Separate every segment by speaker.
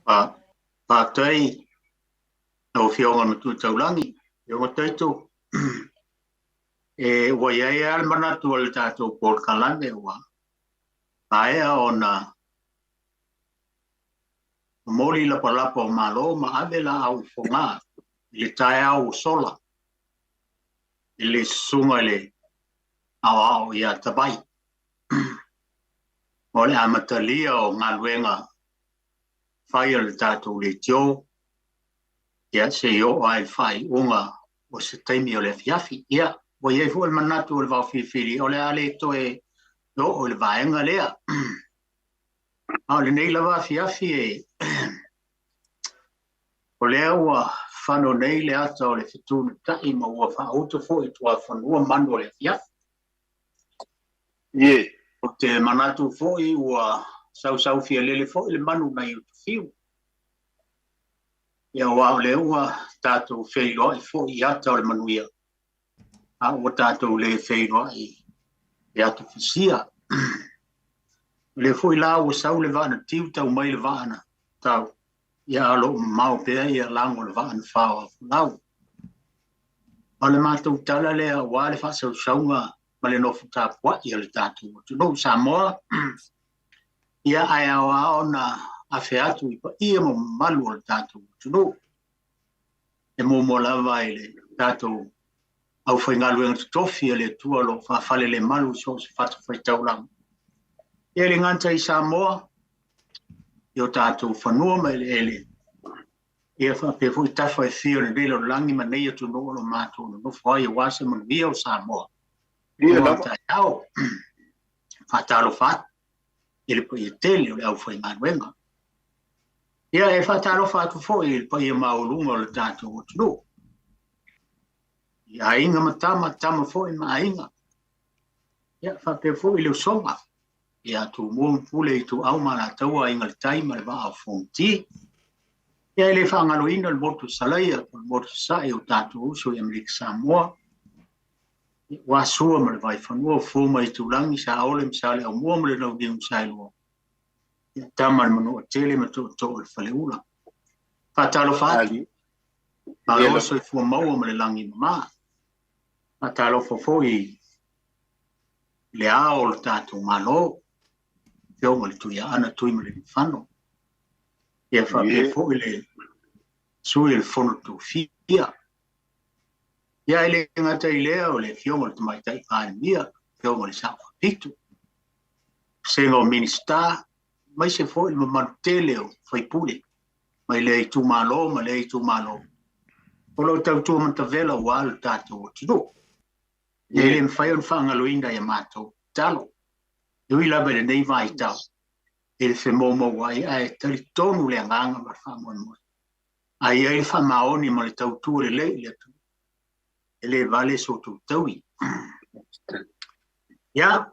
Speaker 1: Faafetai lau Afioga i le Matua Taulagi, Afioga Taito. E ua i ai lava le manatu o le tatou polokalame ua maea ona momoli lapalapa o malo ma ave laau i Fogaa i le taeao ua sola i le susuga i le aoao ia Tavai mo le amatalia o galuega fai a le tatou leitio, ia se i oo lava i le faaiuga o se taimi o le afiafi. Ia, ua i ai foi le manatu o le vaofilifili o le a le toe oo i le vaega lea. A o lenei lava afiafi e o lea ua fano nei le ata o le fetunutai ma ua faauto foi i tuafanua manu o le afiafi.
Speaker 2: Ie.
Speaker 1: Ou te manatu foi ua sausaufialele foi le manu nai Utufiu. Ia, aua o lea ua tatou feiloai foi i ata o le manuia, a ua tatou le feiloai i ata fusia. O lea foi la ua sau le vaa na tiu tau mai le vaa na tau, ia a o lo o mamao pea ia lago o le vaa na fao a folau. O le matou tala lea aua le faasausauga ma le nofo tapuai a le tatou atunuu Samoa, ia ae ao lava ona afe atu i paia ma mamalu o le tatou atunuu. E muamua lava i le tatou aufaigaluega totofi a le Atua o lo o faafalelemalu i so o se fatafaitaulaga. Ia e le gata i Samoa, i o tatou fanua ma eleele, ia faapea foi tafa e fia o lenei lalolagi ma nei atunuu o lo o matou nonofo ai aua se manuia o Samoa.
Speaker 2: Ia
Speaker 1: Ua
Speaker 2: lava.
Speaker 1: taeao, faatalofa atu i le paia tele o le aufaigaluega. Ia e faatalofa atu foi i le paia maualuga o le tatou atunuu, i aiga ma tama, tama foi ma aiga, ia faapea foi le usoga ia Tumua ma Pule, Ituau ma Alataua, Aiga i le Tai ma le Vaa o Fonoti. Ia e le faagaloina le motu o Salaia, po o le motu Sasae o tatou uso i Amerika Samoa, aua Sua ma le Vaifanua, Fofo ma Aitulagi, Saole ma Saleaaumua ma le Launiu na Saelua, ia Tama a le Manuatele ma Tootoo o le Faleula. Faatalofa atu,
Speaker 2: Ia
Speaker 1: malo le
Speaker 2: lava.
Speaker 1: soifua maua ma le lagi e mama. Faatalofa foi i le ao o le tatou Malo, Afioga i le Tuiaana Tuimalealiifano, ia faapea
Speaker 2: Ie.
Speaker 1: foi le Sui o le Fono Tofia. Ia e le gata i lea o le Afioga i le Tamaitai Palemia, Afioga i le Sao Faapito, Vasega o Minisita, aemaise foi le mamalu tele o faipule mai lea itumalo ma lea itumalo o lo o tautua matavela aua le tatou atunuu. E le
Speaker 2: Ie.
Speaker 1: mafai ona faagaloina i a matou tatalo. E ui lava i lenei vaitau i le femoumouai, ae talitonu le agaga ma le faamoemoe. A i ai le faamaoni ma le tautua lelei i le atunuu, e le vale so outou taui. Ia,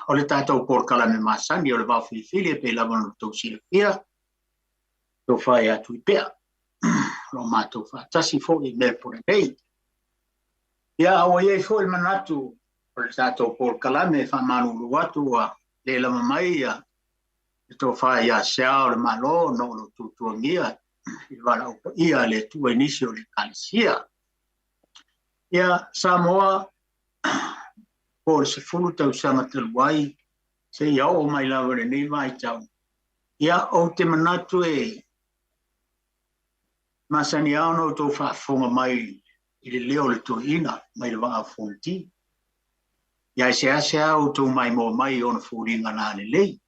Speaker 1: o le tatou polokalame masani o le vaofilifili e pei lava ona outou silafia, tofa ia Tuipea, o lo o matou faatasi foi i Melbourne nei. Ia, a ua i ai foi le manatu o le tatou polokalame e faamalulu atu ua le lava mai ia le tofa ia Sea o le Malo ona o lo o tuatuagia i le valaau paia a le Atua i nisi o le Ekalesia. Ia, Samoa, po o le 10 tausaga talu ai seia oo mai lava i lenei vaitau, ia, ou te manatu e masani lava ona outou faafofoga mai i le leo o le toeaina mai le Vaa o Fonoti. Ia, e seasea outou maimoa mai i ona foliga lalelei.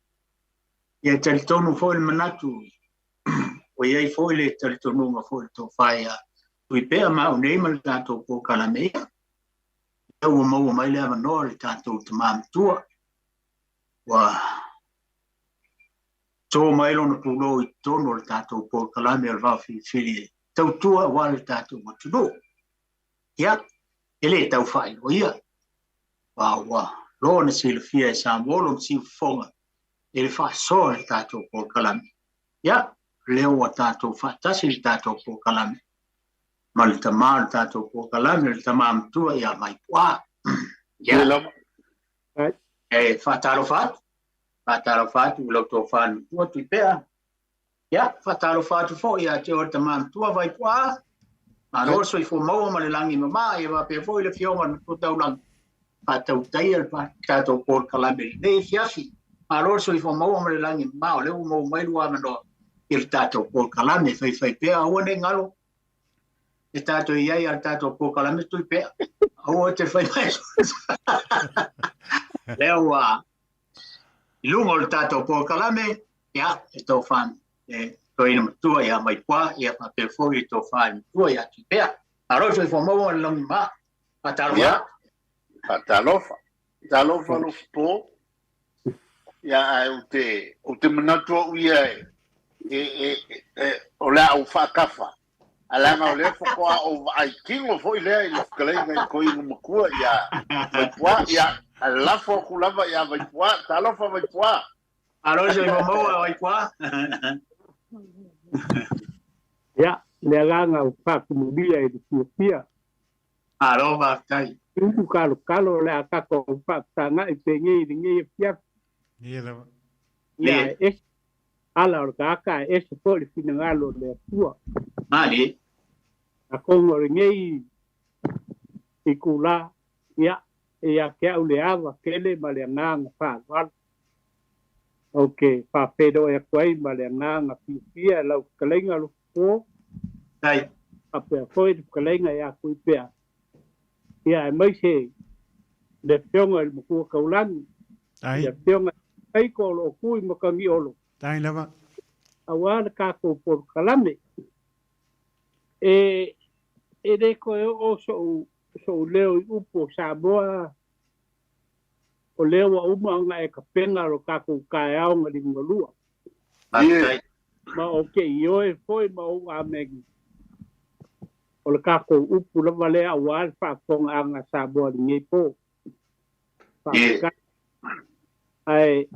Speaker 1: Ia, e talitonu foi le manatu, ua i ai foi le talitonuga foi i le tofa ia Tuipea ma au nei ma le tatou polokalame, ia ua maua mai le avanoa le tatou tama matua, ua to mai lona pulou i totonu o le tatou polokalame o le vaofilifili e tautua aua le tatou atunuu. Ia, e le tau faailoa ia, aua ua loa ona silafia e Samoa lona siufofoga i le faasoa i le tatou polokalame. Ia, lea ua tatou faatasi i le tatou polokalame ma le tama o le tatou polokalame, le tama matua ia Vaipu'a.
Speaker 2: Ia
Speaker 1: Ia,
Speaker 2: lava.
Speaker 1: e faatalofa atu, faatalofa atu i lau tofa le matua Tuipea. Ia, faatalofa atu foi ia te oe le tama matua Vaipuaa, malo le soifua maua ma le lagi e mama, ia faapea foi le Afioga i le Matua Taulagi, faatautaia le tatou polokalame i lenei afiafi. Malo le soifua maua ma le lagi e mama, o lea ua maua mai lou avanoa i le tatou polokalame. Faifaipea, aua ne i galo e tatou i ai a le tatou polokalame Tuipea. Aua te fai mai. Lea ua i luga o le tatou polokalame, ia, e tofa e toeaina matua ia Maipuā, ia faapea foi le tofa i matua ia Tuipea. Malo le soifua maua ma le lagi mama. Faatalofa.
Speaker 2: Ia, faatalofa. Talofa Alofapo. Ia, ae ou te, ou te manatu au ia e, e, e, e, o le a ou faatafa. Ae leaga o lea faatoa ou vaai tino foi lea i le fetalaiga i toeaina matua ia Vaipuā. Ia, ae lafo atu lava ia Vaipuā. Talofa Vaipuā.
Speaker 1: Malo le soifua maua Vaipuā.
Speaker 3: Ia, le agaga o faatumulia i le fiafia.
Speaker 1: Malo faafetai.
Speaker 3: Upu kalokalo o le a tatou faafesagai penei i lenei afiafi.
Speaker 4: Ia lava.
Speaker 3: Ia, e ese ala o le tagata ae ese foi le finagalo o le Atua.
Speaker 1: Malie.
Speaker 3: Atonu o lenei itula, ia, e ia te au le ava tele ma le agaga faaaloalo. Ou te faafeiloai atu ai ma le agaga fiafia i lau fetalaiga Alofapo.
Speaker 1: Faafetai.
Speaker 3: Faapea foi le fetalaiga ia Tuipea, ia aemaise le Afioga i le Matua Taulagi, le Afioga i le Taiko o lo o tu i Matagiolo.
Speaker 4: Faafetai lava.
Speaker 3: Aua le tatou polokalame. E e le toe oo so'u so'u leo i upu o Samoa, o lea ua uma ona e tapena lo tatou taeao na liugalua.
Speaker 1: Faafetai.
Speaker 3: Ma ou te ioe foi ma ou ameni, o le tatou upu lava lea aua le faafofogaaga a Samoa i lenei po. Faafetai. Ae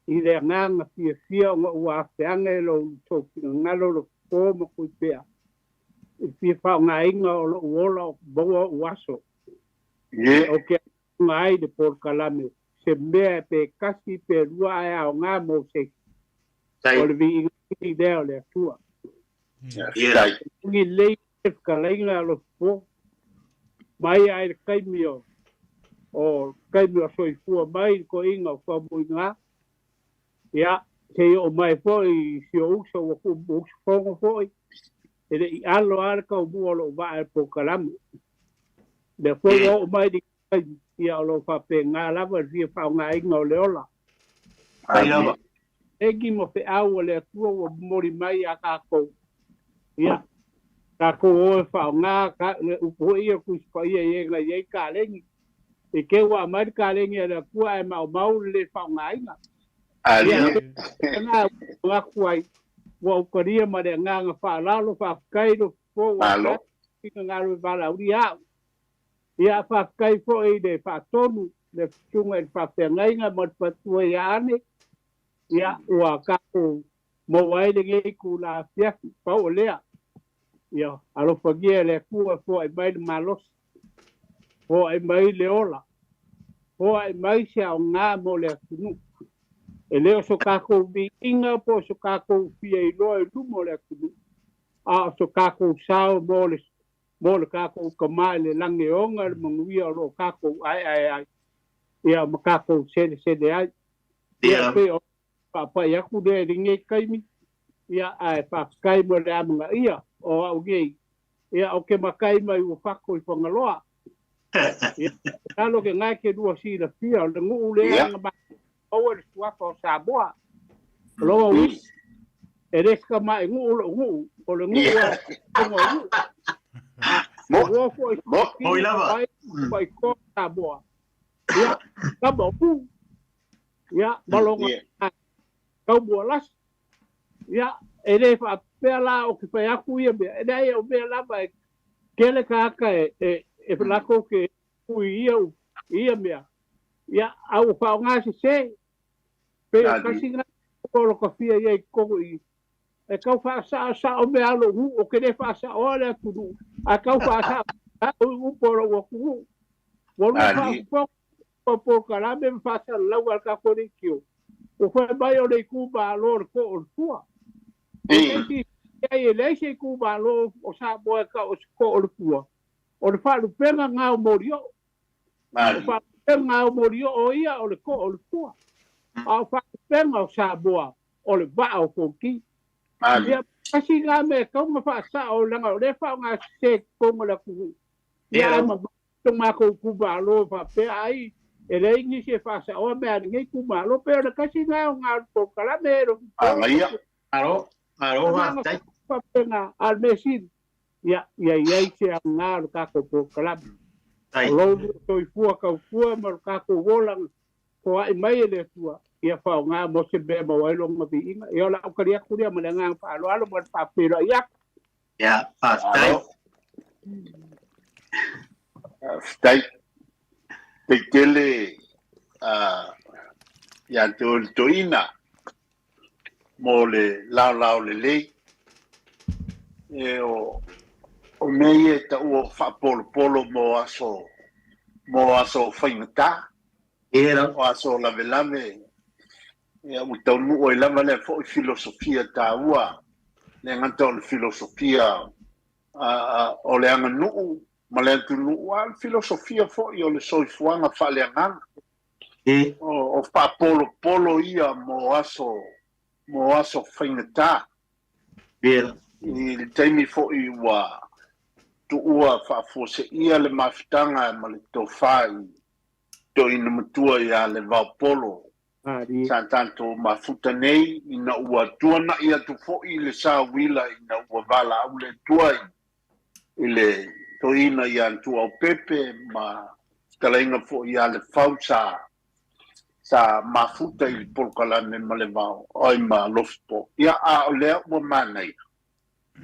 Speaker 3: i le agaga fiafia ona ua afeaga e lou tou finagalo lo po ma Tuipea i le fia faaaogaina o lou ola o maua ou aso. Ou te aoga ai le polokalame se mea pe kasi pe lua ae aoga mo se isi. O le viiga sili lea o le Atua. E lelei le fetalaiga a Alofapo mai ai le taimi o o taimi o soifua mai le toeaina o Faumuina, ia, se i oo mai foi i si ou uso ua usufono foi, e le i alo lava le taumua o lou vaa i le polokalame. Lea foi ua oo mai le taimi, ia o lo o faapena lava le fia faaaogaina o le ola.
Speaker 1: Fai lava.
Speaker 3: Egi ma feau a le Atua ua momoli mai ia tatou, ia, tatou o e faaaoga ka, le upu foi ia o Tusi Paia i e na i ai kalegi. I te ua aumai le kalegi a le Atua ae maumau le le faaaogaina. Ia, na atu ai, ua ou talia ma le agaga faaaloalo, faafetai lo fofo ua
Speaker 2: Malo.
Speaker 3: finagalo e valaaulia au. Ia, faafetai foi i le faatonu, le susuga i le faafeagaiga ma le faletua ia Ane, ia, ua tatou maua ai lenei itula afiafi. Pau o lea, ia alofagia e le Atua e foai mai le malosi, foai mai le ola, foai mai se aoga mo le atunuu. E le o so tatou viiga po o so tatou fia iloa i luma o le atunuu, a o so tatou sao mo le mo le tatou Tama i le lagi e ona le manuia o lo o tatou aeae ai, ia ma tatou selesele ai. Ia, pei o faapai atu lea i lenei taimi, ia, ae faafetai mo le amanaia o au nei, ia, ou te matai mai ua fako i Fagaloa. Ia, masalo ke nae ke lua silafia, o le nuu lea na maua i le suafa o Samoa. O lona uiga, e le se tamai nuu lou nuu, o le nuu a o nuu. Mo foi
Speaker 1: Moi lava.
Speaker 3: Mai ko Samoa. Ia, tama o pu. Ia, ma lona taumualasi. Ia, e le faapea la o ke fai atu ia mea. E leai o mea lava e tele tagata e e e latou ke ui ia ia mea. Ia, a ua faaaoga sese. Pei o kasi na o lo ka fia ia i totonu i e tau faasaosao mea a lou nuu, ou te le faasaoa le atunuu, ae tau faasaosao upu a lou atunuu. Ua lua faafofoga o polokalame ma faasalalauga a le tatou leitio, ua fai mai o le itumalo o le too o le fua. E e leai se itumalo o Samoa e tau o se Too o le Fua, o le faalupega lena o Molioo. O faalupega o Molioo ia o le Too o le Fua. A o faalupega o Samoa o le Vaa o Fonoti. Ia, tasi lena mea e tatau ona faasao leaga o lea e faaaogasese i totonu o le atunuu. Ia ae mavae so matou itumalo faapea ai e leai nisi e faasaoa mea a lenei itumalo. Pei o le tasi lena o na o le polokalame e lo
Speaker 2: Manaia.
Speaker 1: Malo, malo faafetai.
Speaker 3: Faapena, a o le mea sili, ia, ia i ai se aoga o le tatou polokalame. O lou soifua tautua ma lo tatou olaga foai mai e le Atua, ia faaaoga mo se mea e maua ai lona viiga. Ia o lau tali atu lea ma le agaga faaaloalo ma le faafeiloai atu.
Speaker 1: Ia, faafetai.
Speaker 2: Faafetai. Faafetai tele ia te oe le toeaina mo le laolao lelei. E o mea ia e taua o faapolopolo mo aso mo aso faigata, o aso lavelave. Ia, ua taunuu ai lava lea foi filosofia taua, le gata o le filosofia o le aganuu ma le atunuu, a o le filosofia foi o le soifuaga faaleagaga. O faapolopolo ia mo aso mo aso faigata. I le taimi foi ua tuua faafuaseia le mafutaga ma le tofa i toeaina matua ia Levaopolo sa tatou mafuta nei ina ua tuanai atu foi le sa uila ina ua valaau le Atua i le toeaina ia Tuaopepe ma fetalaiga foi ia Lefau sa sa mafuta i le polokalame ma Levao oi ma Lofipo. Ia a o lea ua manaia.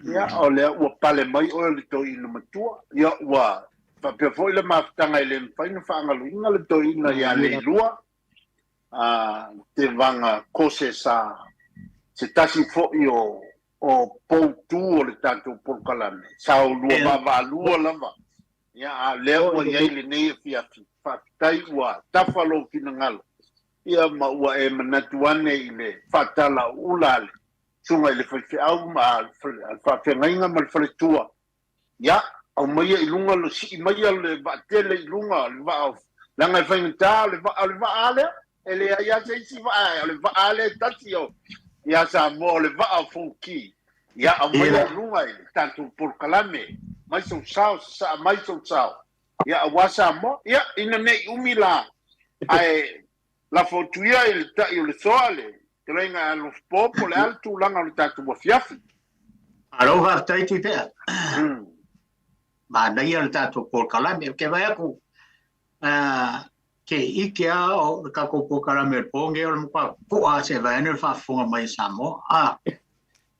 Speaker 2: Ia o lea ua pale mai oe le toeaina matua. Ia ua faapea foi le mafutaga e le mafai ona faagaloina le toeaina ia Leilua a Tevaga Kose sa se tasi foi o o poutu o le tatou polokalame sa o lua vaavaalua lava. Ia a o lea ua i ai lenei afiafi, faafetai ua tafa lou finagalo, ia ma ua e manatu ane i le faatalaauula a le susuga i le faifeau ma le faafeagaiga ma le faletua. Ia, aumaia i luga, sii maia le vaatele i luga, le vaa, leaga e faigata, o le vaa, o le vaa lea, e leai lava se isi vaa, o le vaa lea e tasi o, ia Samoa, o le vaa o Fonoti. Ia, aumaia i luga i le tatou polokalame, mai sou sao, sasaa mai sou sao, ia, aua Samoa. Ia, ina ne i umi la, ae lafo atu ia i le tai o le soa le fetalaiga ia Alofapo po o le a le tulaga o le tatou afiafi.
Speaker 1: Malo faafetai Tuipea. Manaia le tatou polokalame. Ou te vaai atu, ke ʻike a o le tatou polokalame o le po nei o le matua toʻa lava se vaeane o le faafofoga mai a Samoa. A,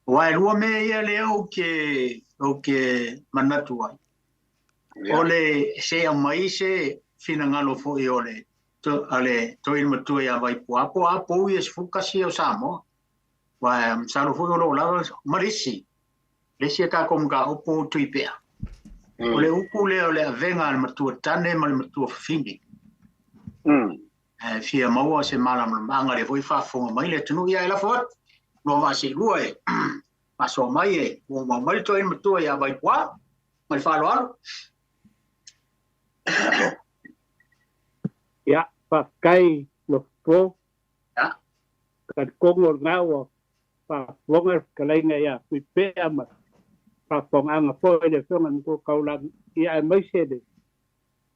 Speaker 1: aua e lua mea ia lea ou te, ou te manatu ai. O le se aumai se finagalo foi o le a le toeaina matua ia Vaipuā po o a pou ia 11 o Samoa. Aua masalo foi o lo o lava ma le isi, le isi a tatou mataupu Tuipea. O le upu lea o le avega a le matua tane ma le matua fafine. E fia maua se malamalamaaga lea foi faafofoga mai le atunuu ia e lafo atu. Lua vaa seelua e faasoa mai e ua mai le toeaina matua ia Vaipuā ma le faaaloalo.
Speaker 3: Ia, faafetai Lofipo. Talitonu o lena ua faafofoga le fetalaiga ia Tuipea ma le faafofogaaga foi a le Afioga i le Matua Taulagi, ia aemaise le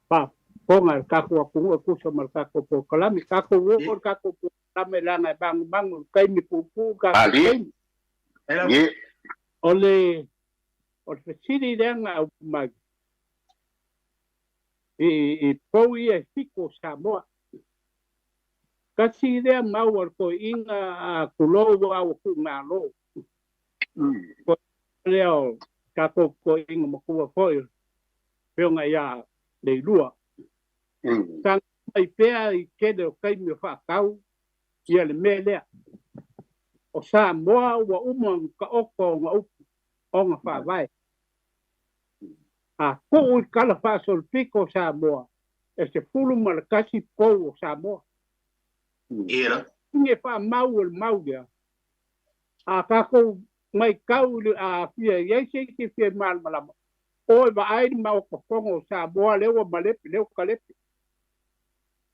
Speaker 3: faafofoga a le tatou atunuu e tusa ma le tatou polokalame. Tatou oo i le tatou polokalame leaga e magumagu i le taimi puupuu le tatou taimi. O le fesili lea na aumai i pou ia e fitu o Samoa, Tasi lea mau a le toeaina a tulou a ua tuugalo. Toeaina lea o tatou toeaina matua foi o le Afioga ia Leilua. Sa mai pea i tele o taimi o faatau ia le mea lea. O Samoa ua uma ona taoto ona upu, ona faavae. A tuu i tala faasolopito o Samoa, e 11 pou o Samoa.
Speaker 1: Ia.
Speaker 3: E faamau o le mau lea, a tatou Maitau i le aafia i ai se isi e fia malamalama, o e vaai le maokofoga o Samoa lea ua malepe, lea ua kalepe.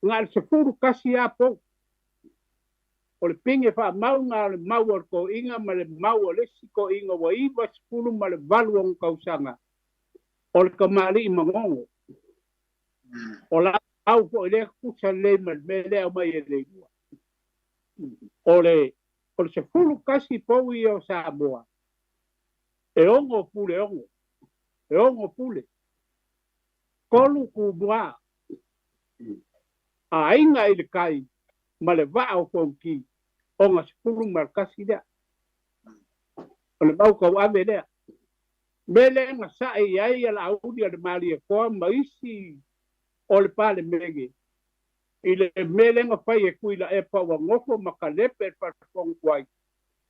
Speaker 3: Na o le 11 lava pou. O le pine faamauga o le mau a le toeaina ma le mau a le isi toeaina ua 98 ona tausaga, o le tamalii manono. O la au foi lea tutusa lelei ma le mea lea e aumai e Leilua. O le 11 pou ia o Samoa, e 6 pule 6, e 6 pule, 3 tumua, aiga i le tai ma le vaa o Fonoti, ona 11 lea. O le mau tauave lea. Mea lea na sae i ai a Laauli a le Malietoa ma isi o le Palemene i le mea lea na fai e Tuilaepa ua nofo ma kalepe le falefono tuai,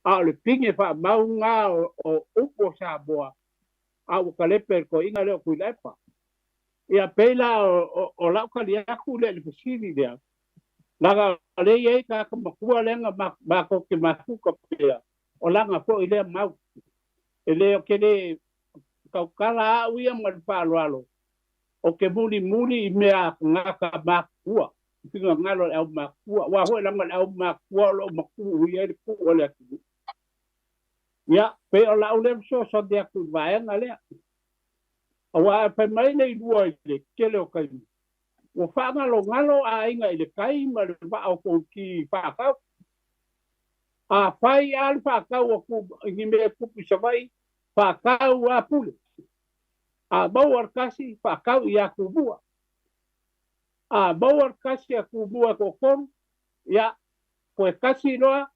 Speaker 3: a o le pine faamau lena o upu o Samoa, a ua kalepe e le toeaina lea o Tuilaepa. Ia pei la o lau tali atu lea i le fesili lea, leaga o lea e i ai tagata matua lea na matou te mafuta pea, o lana foi lea mau. E le o te le tautala au ia ma le faaaloalo, ou te mulimuli i mea a tagata matutua, i finagalo o le aumatutua, aua foi leaga o le aumatutua o lo o matuu i ai le puu o le atunuu. Ia, pei o lau lea fesoasoani atu i le vaega lea. Aua a fai mai le ilua i le tele o taimi, ua faagalogalo aiga i le tai ma le vaa o Fonoti faatau. A fai lava le faatau atu i ni mea e tupu i Savaii, faatau lava pule. A maua le tasi, faatau ia Tumua. A maua le tasi a Tumua e toatolu, ia, toe tasi loa,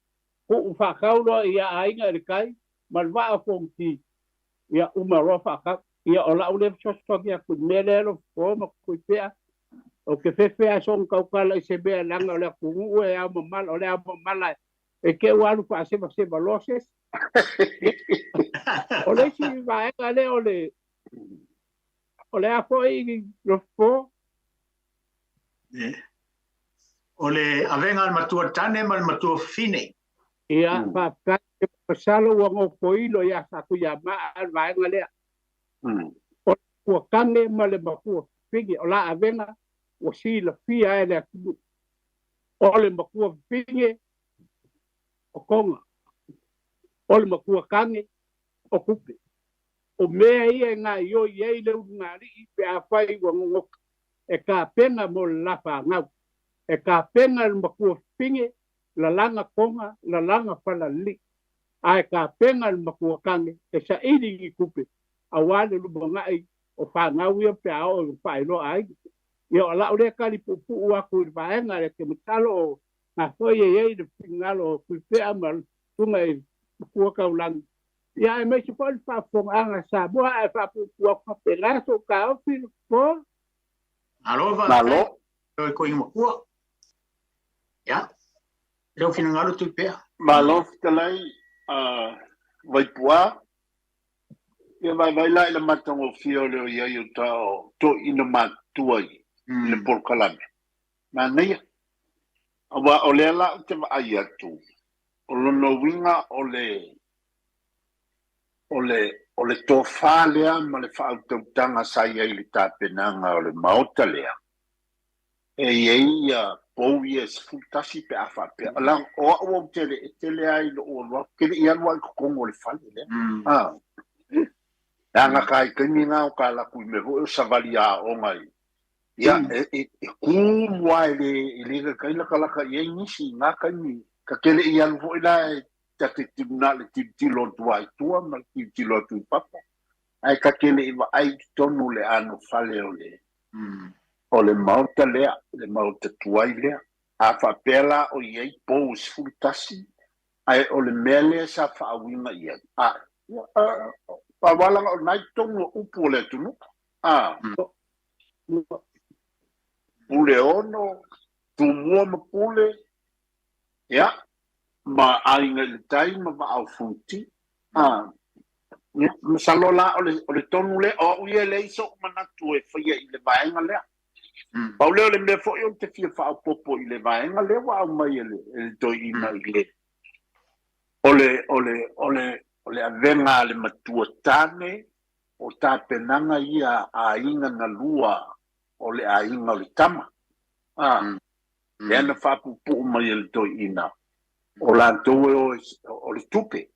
Speaker 3: tuu faatau loa ia aiga i le tai ma le vaa o Fonoti, ia uma loa faatau. Ia o lau lea fesoasoani atu i le mea lea Lofo ma Tuipea, ou te fefe lava soona tautala i se mea leaga o le atunuu e aomamala, o le aomamala e te ua alu faasevaseva loa se isi. O le isi vaega lea o le o le a foi Lofo?
Speaker 1: O le avega a le matua tane ma le matua fine.
Speaker 3: Ia, faafetai. Masalo ua nofoilo ia Satuiamaa le vaega lea. O le matua tane ma le matua fine, o la avega ua silafia e le atunuu. O le matua fine o Toga, o le matua tane o Kupe. O mea ia e gaoioi ai le ulugalii pe afai ua gogoto e tapena mo le la fanau. E tapena le matua fine, lalaga Toga, lalaga Falalii. Ae tapena le matua tane e saili ni tupe aua le lumanai o fanau ia pe a oo i faailoa aiga. Ia o lau lea tali puupuu atu i le vaega lea, ke masalo o ngā foi e i ai le finagalo o Tuipea ma le susuga i Matua Taulagi. Ia aemaise foi le faafofogaaga a Samoa, ae faapuupuu atu faapena sou taofi Lofo.
Speaker 1: Malo faafetai.
Speaker 2: Malo.
Speaker 1: Toe koiga matua. Ia, lou finagalo Tuipea.
Speaker 2: Malo fetalai Vaipuā. Ia vaivai la i le matagofie o le o i ai o ta o toeaina matutua i le polokalame. Manaia. Aua o lea la ou te vaai atu, o lona uiga o le o le o le tofa lea ma le faautautaga sa i ai i le tapenaga o le Maota lea, e i ai ia pou ia e 11 pe a faapea. O au ou te le, e tele lava i lou alu atu, ou te le i alu lava i totonu o le fale lea. Leaga ka i taimi na o ka alu atu i mea foi o savali aoga i, ia, e tumu lava e le, e le taitai latalata i ai nisi i na taimi. Ta te le i alu foi la e ta te na o le tilotilo atu lava i tua ma le tilotilo atu i fafo, ae ta te le i vaai i totonu o le anofale o le, o le Maota lea, le Maota tuai lea. A faapea la o i ai pou e 11, ae o le mea lea sa faauiga i ai, a, ia, aua leaga o lena i totonu o upu o le atunuu, a, Pule ono, Tumua ma Pule, ia, ma Aiga i le Tai ma Vaa o Fonoti, a, ia, masalo la o le, o le tonu lea, o au ia e leai so'u manatu e faia i le vaega lea. Pau lea o le mea foi ou te fia faaopoopo i le vaega lea ua aumai e le, e le toeaina i le, o le, o le, o le, O le avega a le matua tane o tapenaga ia a aiga na lua o le aiga o le tama. Lea na faapuupuu mai e le toeaina o latou e o o le tupe.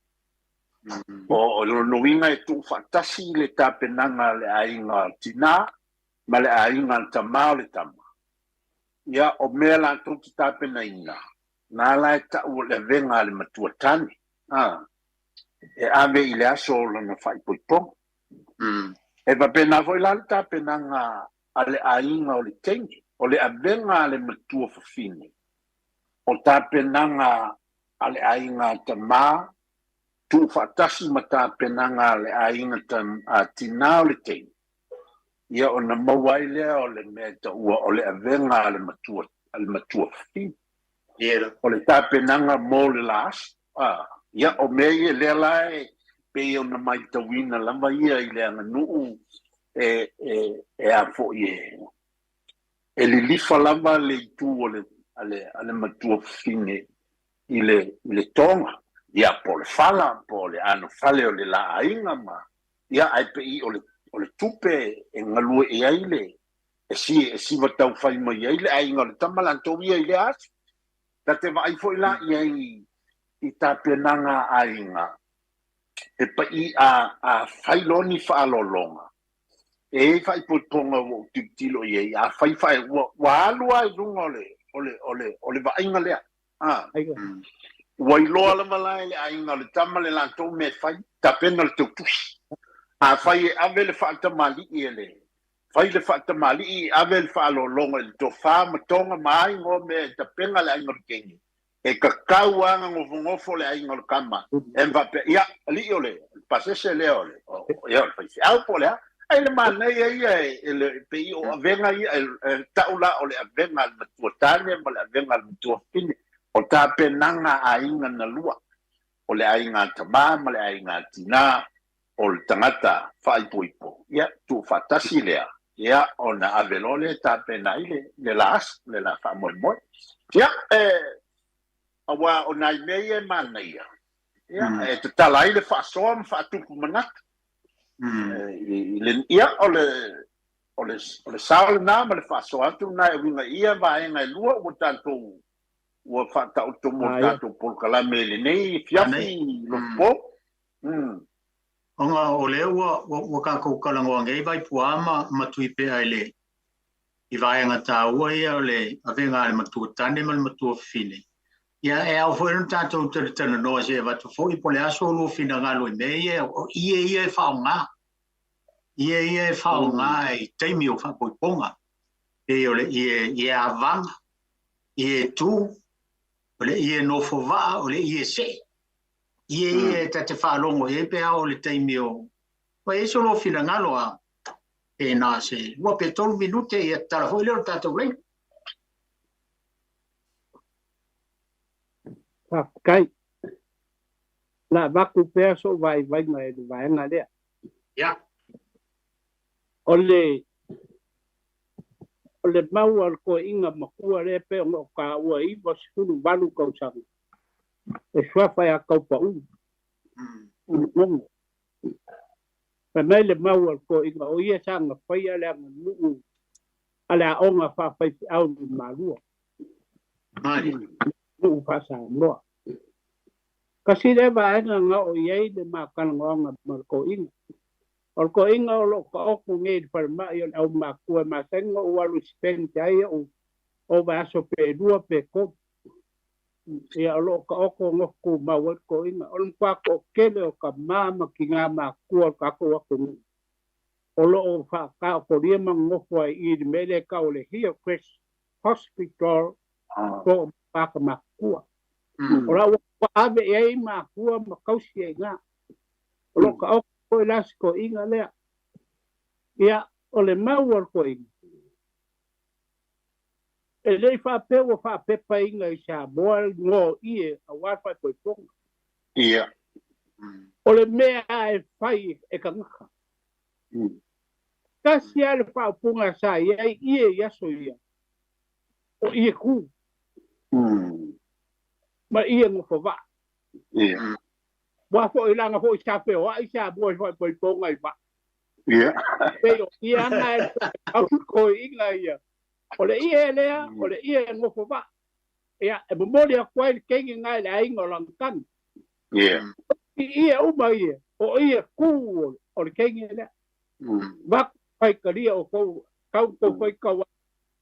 Speaker 2: O lona uiga e tuufaatasi le tapenaga a le aiga tinā ma le aiga tamā o le tama. Ia, o mea latou te tapenaina, na la e tau o le avega a le matua tane, e ave i le aso o lona faaipoipoga. E faapena foi la le tapenaga a le aiga o le teine, o le avega a le matua fafine, o tapenaga a le aiga tamā, tuufaatasi ma tapenaga a le aiga tinā o le teine, ia ona maua ai lea o le mea e taua o le avega a le matua, a le matua fafine. O le tapenaga mo le la aso. Ia, o mea ia lea la e pei ona matauina lava ia i le aganuu e a foi e lilifa lava le itu o le a le matua fafine i le toga, ia po o le fala po o le anofale o le la aiga ma ia ae pei o le tupe e galue i ai le e siva taufai mai ai le aiga o le tama latou ia i le aso. Ta te vaai foi la i ai i tapenaga a aiga e pai a fai loa ni faalologa e i ai faaipoipoga ua ou tilotilo i ai a fai ua alu lava i luga o le vaaiga lea. Ua iloa lava la e le aiga o le tama le latou mea e fai, tapena le teutusi. A fai e ave le faatamalii e le fai le faatamalii, ave le faalologa i le tofa ma toga ma a igoa mea e tapena le aiga o le teine. E tatau lava ona nofonofo le aiga o le tama e faapea, ia, alii o le pasese lea o le faifeau po o le a. Ai le manaia ia e pei o avega ia, e tau la o le avega a le matua tane ma le avega a le matua fafine. O tapenaga a aiga na lua, o le aiga tamā ma le aiga tinā, o le tagata faaipoipo, ia, tuufaatasi lea, ia, ona ave loa lea tapena ai le la aso, le la faamoemoe. Ia, aua o nai mea ia e manaia, ia, e tatala ai le faasoa ma faatupu manatu. Ia, o le sao lena ma le faasoa atu lena e uiga i ia vaega e lua ua tatou ua faataoto mo le tatou polokalame i lenei afiafi Lotopo.
Speaker 1: Ona o lea ua tatou talanoa nei Vaipuā ma Tuipea i le i vaega taua ia o le avega a le matua tane ma le matua fafine. Ia e ao foi ona tatou talatalanoa se avatu foi po o le aso o lua finagalo i mea ia o ie ia e faaaoga. Ie ia e faaaoga i taimi o faaipoipoga. Pei o le ie avaga, ie tu, o le ie nofo vaa, o le ie see. Ie ia e ta te faalogo i ai pe a o le taimi o ua i ai so lua finagalo a pe na se 2 pe 3 minute ia tatala foi lea o le tatou laina.
Speaker 3: Faafetai. La avatu pea so'u vaivaiga i le vaega lea.
Speaker 1: Ia.
Speaker 3: O le mau a le toeaiina matua lea pei ona ou taua e 98 tausaga e suafa ia Taupa'u i le Mogo. Fai mai le mau a le toeaiina o ia sa gafaia le aganuu a le aoga faafaifeau i Malua. Nuu faa-Samoa. Kasi lea vaega na oo i ai le matalanoaga ma le toeaina. O le toeaina o loo taoto nei i le falemai o le aumakua e masani ona ou alu i spend ai o'u o vaiaso pe 2 pe 3. Ia o loo taoto nofo tumau ai le toeaina. O le matua toatele o tamā ma tinā matua o le tatou atunuu o loo faataotolia ma nonofo ai i le mea lea e tau o le Hillcrest Hospital po o tagata matutua. O la ua ave i ai matua ma tausi ai i ina. O loo taoto foi la si toeaina lea. Ia, o le mau a le toeaina, e le i faapea ua faapepaina i Samoa igoa o ie aua le faaipoipoga.
Speaker 2: Ia.
Speaker 3: O le mea e fai e tagata. Tasi lava le faaupuga sa i ai ie i aso ia, o ie tu ma ie nofo vaa.
Speaker 2: Ia.
Speaker 3: Ua foʻi laga foʻi sa feoaʻi Samoa i faaipoipoga i vaa.
Speaker 2: Ia.
Speaker 3: Pei o ia aga e aukoiʻiga ia. O le ie lea, o le ie e gofo vaa. Ia, e momoli atu ai le keiki lena i le aiga o Lagakagi.
Speaker 2: Ia.
Speaker 3: I ie uma ia, o ie kū o le keiki lea. Vaku faitalia o kou, kau kou faitau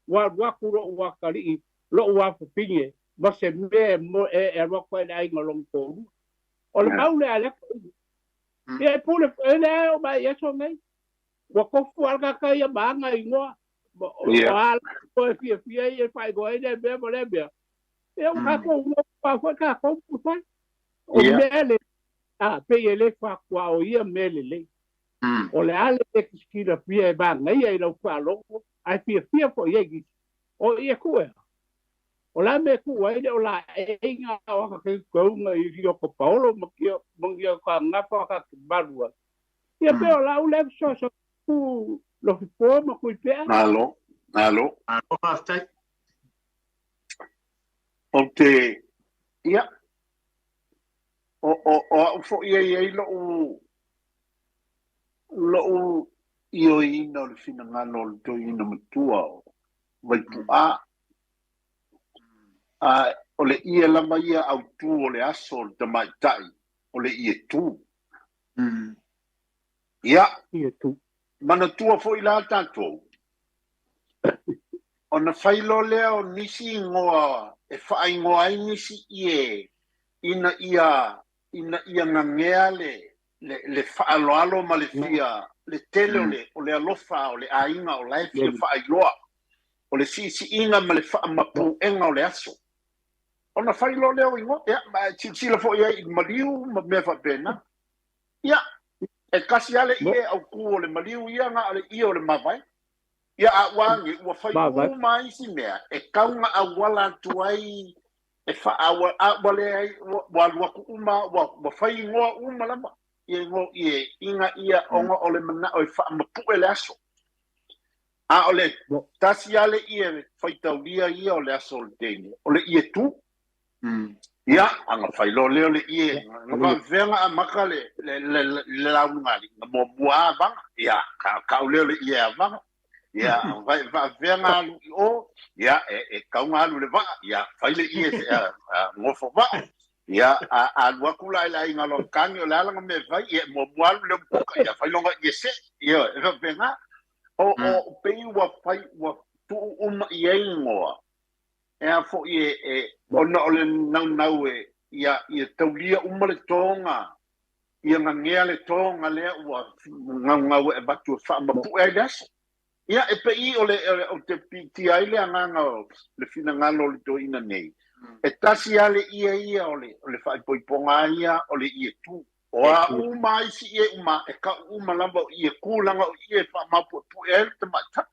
Speaker 3: ua alu atu loʻu atalii, loʻu afafine, ma se mea e e alu atu ai i le aiga o lona toalua. O le mau lea a le atoeaina. Ia e pule e leai oo mai i aso nei. Ua tofu lava le tagata ia ma ana igoa, o a igoa e fiafia ai e faaigoa ai lea mea ma lea mea. Ia ua tatou nofo foi tatou ma fai. O mea le a pei e le faatoa o ia mea lelei. O le a le le kisikila fia e manaia i lau faalogo, ae fiafia foi i ai nisi. O ie ku ea. O la mea ku ai le o la eiga o aka ke kaunga i rio ko paolo ma kia ma kia ka ngapa ka ke malua. Ia pe o la u le so so ku lo fi po ma kui pea.
Speaker 2: Malo, malo.
Speaker 1: Malo faafetai.
Speaker 2: O te, ia, o au foʻi e iai loʻu ioeina o le finagalo o le toeaina matua o Vaipuʻā. A o le ie lava ia autū o le aso o le tamaitai, o le ie tū. Ia,
Speaker 3: Ie tu.
Speaker 2: manatua foʻi la tatou, ona fai loa lea o nisi igoa e faaigoa ai nisi ie ina ia gagea le faaaloalo ma le fia le tele o le alofa o le aiga o la e fia faailoa o le siisiiga ma le faamapuega o le aso. Ona fai loa lea o igoa, ia, ma e silasila foʻi ai i maliu ma mea faapena. Ia, e kasi lava le ie autū o le maliu ia na o le ie o le mavae. Ia, a ua age ua fai uma ai isi mea e tauga auala atu ai e faaaua a ua leai ua alu atu uma ua fai igoa uma lava ia igoa ie ina ia ona o le manaʻo e faamapue le aso. A o le tasi lava le ie faitaulia ia o le aso o le teine, o le ie tū. Ia, aga fai loa lea o le ie, na faafefea amata le lauga na muamua avaga. Ia, kau lea o le ie avaga. Ia, faafefea alu i o, ia, e kauga alu le vaa. Ia, fai le ie gofo vaa. Ia, alu atu la i le aiga o Lagakagi o le ala na mea fai, ia, muamua alu le umukuka, ia, fai loga ie se. Ia, e faapena. O pei ua fai, ua tuu uma i ai igoa, e a foʻi e ona o le naunau e ia taulia uma le toga ia gagea le toga lea ua gaugau e avatu e faamapue ai le aso. Ia, e pei o le o te piitia ai le agaga o le finagalo o le toeaina nei. E tasi lava le ie ia o le faaipoipoga ia o le ie tū. O a uma isi ie uma, e kau uma lava o ie kū laga o ie faamaupuepue ai le tamaitai.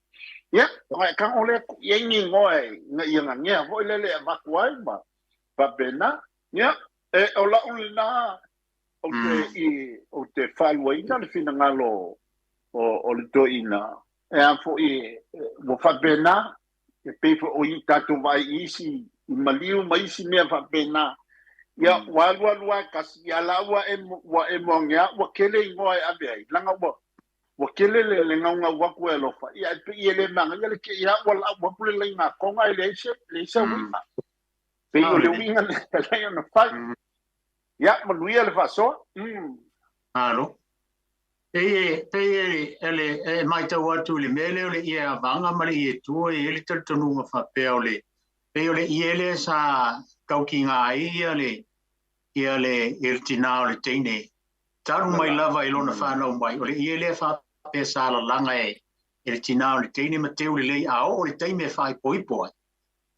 Speaker 2: Ia, e kago lea i ai ni igoa e ina ia gagea foʻi lele e avatu ai ma faapena. Ia, e o lau lena ou te i ou te faaluaina le finagalo o le toeaina e a foʻi ua faapena e pei foi o i tatou vaai i isi i maliu ma isi mea faapena. Ia, ua alualu a kasi ia la ua emo agea ua kele igoa e ave ai laga ua kele le gaugau atu e alofa. Ia, e pei e le magaia le kei a ua lau atu le laiga toga e leai se uiga. Pei o le uiga le lai ona fai. Ia, manuia le faasoa.
Speaker 1: Malo. Pei e le e matau atu i le mea lea o le ie avaga ma le ie tua e i ai le talitonuga faapea o le pei o le ie lea sa taukiga ai ia le tinā o le teine talu mai lava i lona fanau mai o le ie lea faapea sa lalaga e le tinā o le teine ma teu lelei a oo le taimi e faaipoipo ai.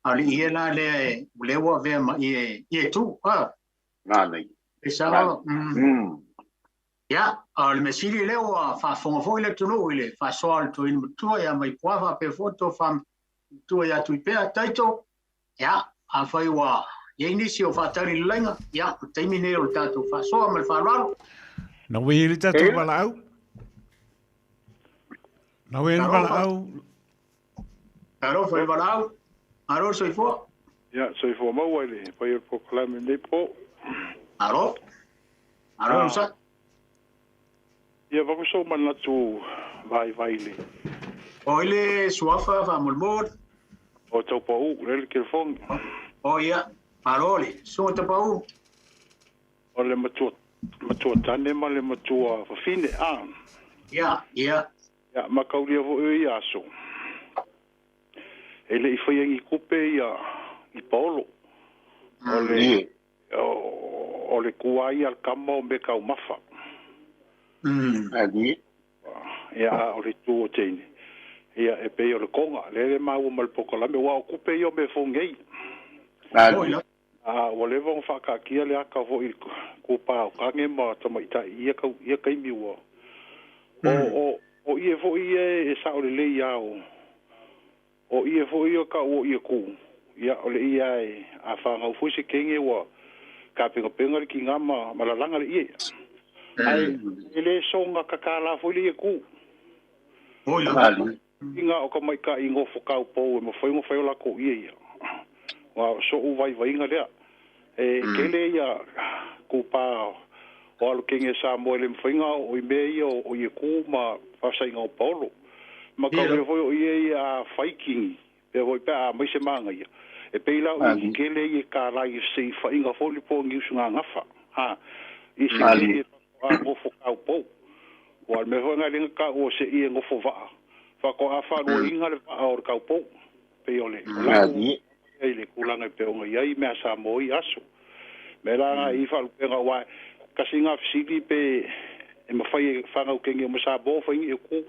Speaker 1: A o le ie la lea e lea ua avea ma ie tu. Ah,
Speaker 2: Nanei.
Speaker 1: e sao. Ia, o le mea sili lea ua faafofoga foi le atunuu i le faasoa o le toeaina matua ia Maipuā faapea foi le tofa matua ia Tuipea Taito. Ia, afai ua i ai nisi o faatali lelaiga, ia, o le taimi nei o le tatou faasoa ma le faaaloalo.
Speaker 4: Na ua le tatou valaau. Na ua le valaau.
Speaker 1: Alofa le valaau. Alo soifua.
Speaker 5: Ia, soifua maua i le pai o le polokalame lenei po.
Speaker 1: Alo. Malo sa.
Speaker 5: Ia vaku so manatu vai vai le.
Speaker 1: O ile suafa fa molmol.
Speaker 5: O tau pau le telefoni.
Speaker 1: O ia, malo le, so te pau.
Speaker 5: O le matua tane ma le matua fafine a.
Speaker 1: Ia, ia.
Speaker 5: Ia makaulia foi ia aso. E le i whai i kupe ia i Paolo. O le o le kuai al kama o me kau mafa.
Speaker 2: Ali.
Speaker 5: Ia o le tu o teine. Ia e pei o le konga. Le le mau ma le pokalame. Wa o kupe ia me fongei.
Speaker 2: Ali.
Speaker 5: A ua leva ona faakaakia le aka foʻi kupā o kage ma tamaitaʻi ia kau ia kaimi ua o ia foʻi ia e saʻo lelei ia o ia foʻi ia ka ua ia ku ia o le ia e a fagau foʻi se kege ua kapegapega le kiga ma lalaga le ie ae e lē soga kakalā foʻi le ia ku iga o ka maikaʻi gofo kaupou e mafai ona fai o lakou ie ia wa so u vai vainga lea e kele ia kupa o alu kenge sa mo le mfainga o i me ia o ia ku ma fasainga o Paolo ma ka le foi o ia ia faikingi pe foi pe a mai se manga ia e pe la o kele ia ka la i se fainga foi po ngi usunga ngafa ha i se ke a ngofo kau po wa me ho nga linga ka o se ia ngofo va fa ko a fa lo inga le va o kau po pe o le
Speaker 2: la
Speaker 5: i le kulanga pe o ngai mea sa mo i aso me la i fa penga wa kasi nga fisili pe e mafai whangau kenge o masa bo whaingi e ku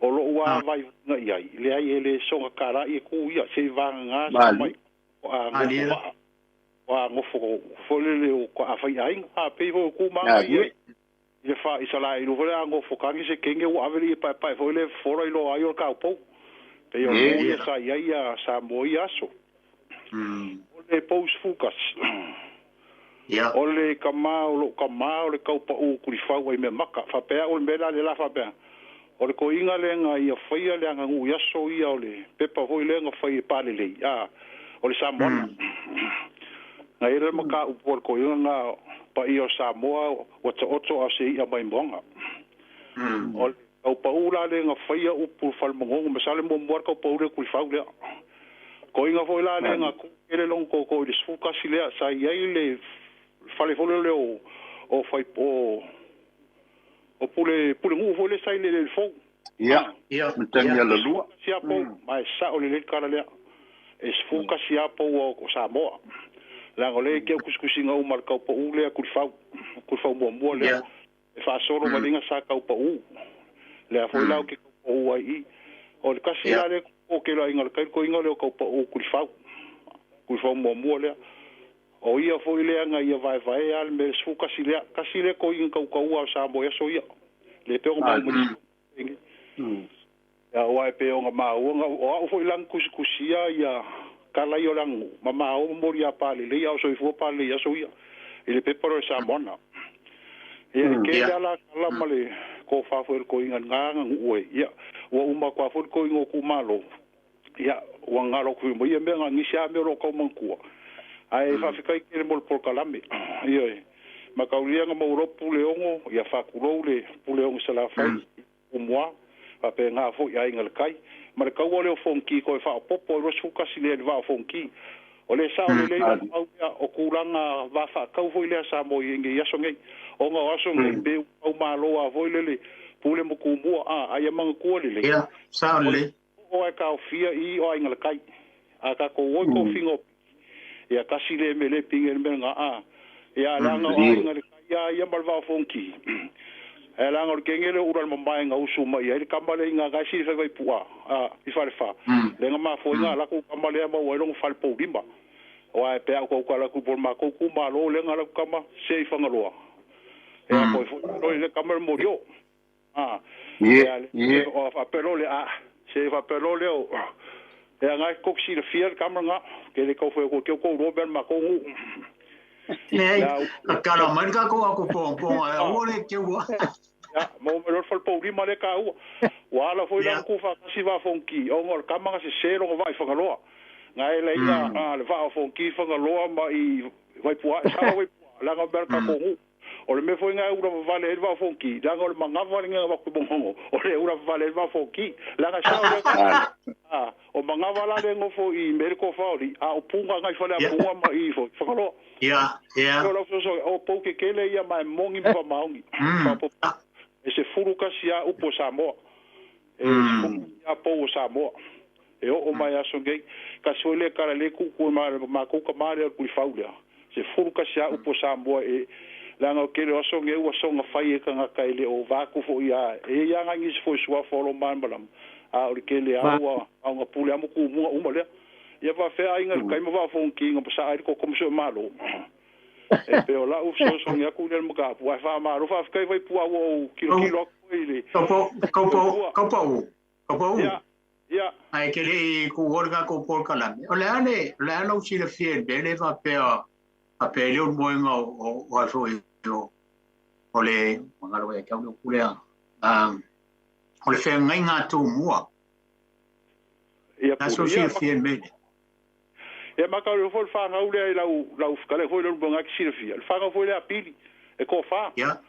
Speaker 5: o lo ua vai nga iai le ai ele songa kara i ku ia se vanga nga sa mai a ngofo a ngofo folele o ko a whai ainga a pe fo ku ma ia i fa i sala i lo a ngofo kangi se kenge o aveli e pai pai fo le fora i lo ai o ka pou pe o ia sa ia ia sa mo i aso. O le post focus.
Speaker 1: Yeah.
Speaker 5: O le kama o lo kama o le kaupa u kulifau ai me maka. Fa pea o le mela le la fa pea. O le koinga le nga ia whaia le anga ngu yaso ia o le pepa hoi le nga whai e pale lei. Ah, o le Samoa. Nga ere maka upo o le koinga nga pa ia o Samoa o te oto a se ia mai moanga. O le kaupa u la le nga whaia upu whalmongongo. Masale mua mua kaupa u le kulifau lea. Koinga foi la le nga kele long ko ko i le sfukasi lea sa iai le fale fole le o fai o pule pule ngu foi le sai le le fou.
Speaker 2: Ia.
Speaker 1: Ia.
Speaker 2: Mtani ala lua.
Speaker 5: Sia po mai sa o le le kala lea. E sfukasi a po o Samoa. La ngole ke kuskusinga o mar kau po u lea kulifau mua mua lea. E fa solo malinga sa kau po u. Lea foi la o ke kau po u ai i. O le kasi la le o ke la inga le kai ko inga le o kau pa o kulifau mua mua lea. O ia foi lea nga ia vai vai al me sfu kasi lea kasi le ko inga kau kau a sa mo so ia. Le pe o ma mo ni. Ya o ai pe o nga ma o nga o foi lang kuskusia ia kala i o lang mama o mori a pale le ia o so i fo pale ia so ia. I le pepa o sa mona. Ia ke la kala ma le ko fa foi ko inga nga nga ue ia ua uma kwa foi ko ingo ku malo. Ia ua ngaro ku mo ia me nga ngisi a me ro kau mangkua. Ai fa fikai ke mo por kalame. Ia makaulia nga mo ro pule ongo ia fa kulou le pule ongo sala fai o moa fa pe nga fo ia inga le kai. Ma le kau le o fonki ko fa popo ro suka si le va fonki. O le sa o le au ia o kulanga va fa kau foi le sa mo ingi ia so ngai. O nga aso ngai be au malo a foi le le pule mo ku mua a ai manga ku le le.
Speaker 1: Ia sa le
Speaker 5: o e ka fia i o inga le kai. A ka ko o ko fingo. Ia kasi le me le pinge me nga a. Ia la nga o inga le kai ia ia mal va fonki. E la nga ke ngele ura mamai nga usu mai ai kamba le inga ga si fa vai pua a i fa le fa. Le nga ma fo inga la ku kamba le ma o long fa le po limba. O ai pe ko ko la ku por ma ko ku ma lo le nga la kamba se i fanga loa. E a ko fo le kamba mo rio. Ah.
Speaker 2: Ye.
Speaker 5: O fa pelo le a se fa pelo le o. E nga ko si le fiel kamba nga ke le ko fo ko ke ko ro ben ma ko ngu.
Speaker 1: Nei, a kala mai ka ko ko po po a o le ke ua.
Speaker 5: Ya, mo me lo fal po ri ma le ka ua. Wa la foi la ku fa si va fonki. O ngol kamba nga se se lo va i fanga loa. Nga ele ia a le va fonki fanga loa ma i vai pua sa vai pua la nga ber ka ko ngu. O le mea foi ga ula vale e va fonki la o le mangava le nga va ku bongo o le ula vale va fonki la ga sa o le a o mangava la le ngofo i me ko faoli a o punga ngai fale a punga ma i fo fakalo
Speaker 1: ia ia
Speaker 5: o la so o po ke kele ia mai mongi pa maongi pa e se furu kasi a upo Samoa e a po Samoa e o mai aso ngai ka so le kala le ku ku ma ma ku ka mare ku faulea se furu kasi a upo Samoa e langa o kele aso nge ua songa fai e kanga kai le o vaku fo ia e ia ngai ngisi fo sua fo lo man malam a o le kele a ua au nga pule amu ku mua uma lea ia va fe ai nga kai ma va fo ki nga sa ai ko komisio malo e pe o la u so so ngia ku le maka pu ai fa ma ro fa kai vai pu au kilo kilo ko ile
Speaker 1: ko ko ko ko ko
Speaker 5: ia ia
Speaker 1: ai ke le ku orga ko por kalame o le ale le alo si le fiel bele va pe a pe le moenga o o so o le mangalo e kau le kulea o le whengai ngā tō mua.
Speaker 5: Ia
Speaker 1: puri. So si fiel mele.
Speaker 5: Ia maka o fo whangau lea i lau lau kale foi le bunga ki silafia. Le whangau foi le apili e ko wha.
Speaker 1: Ia.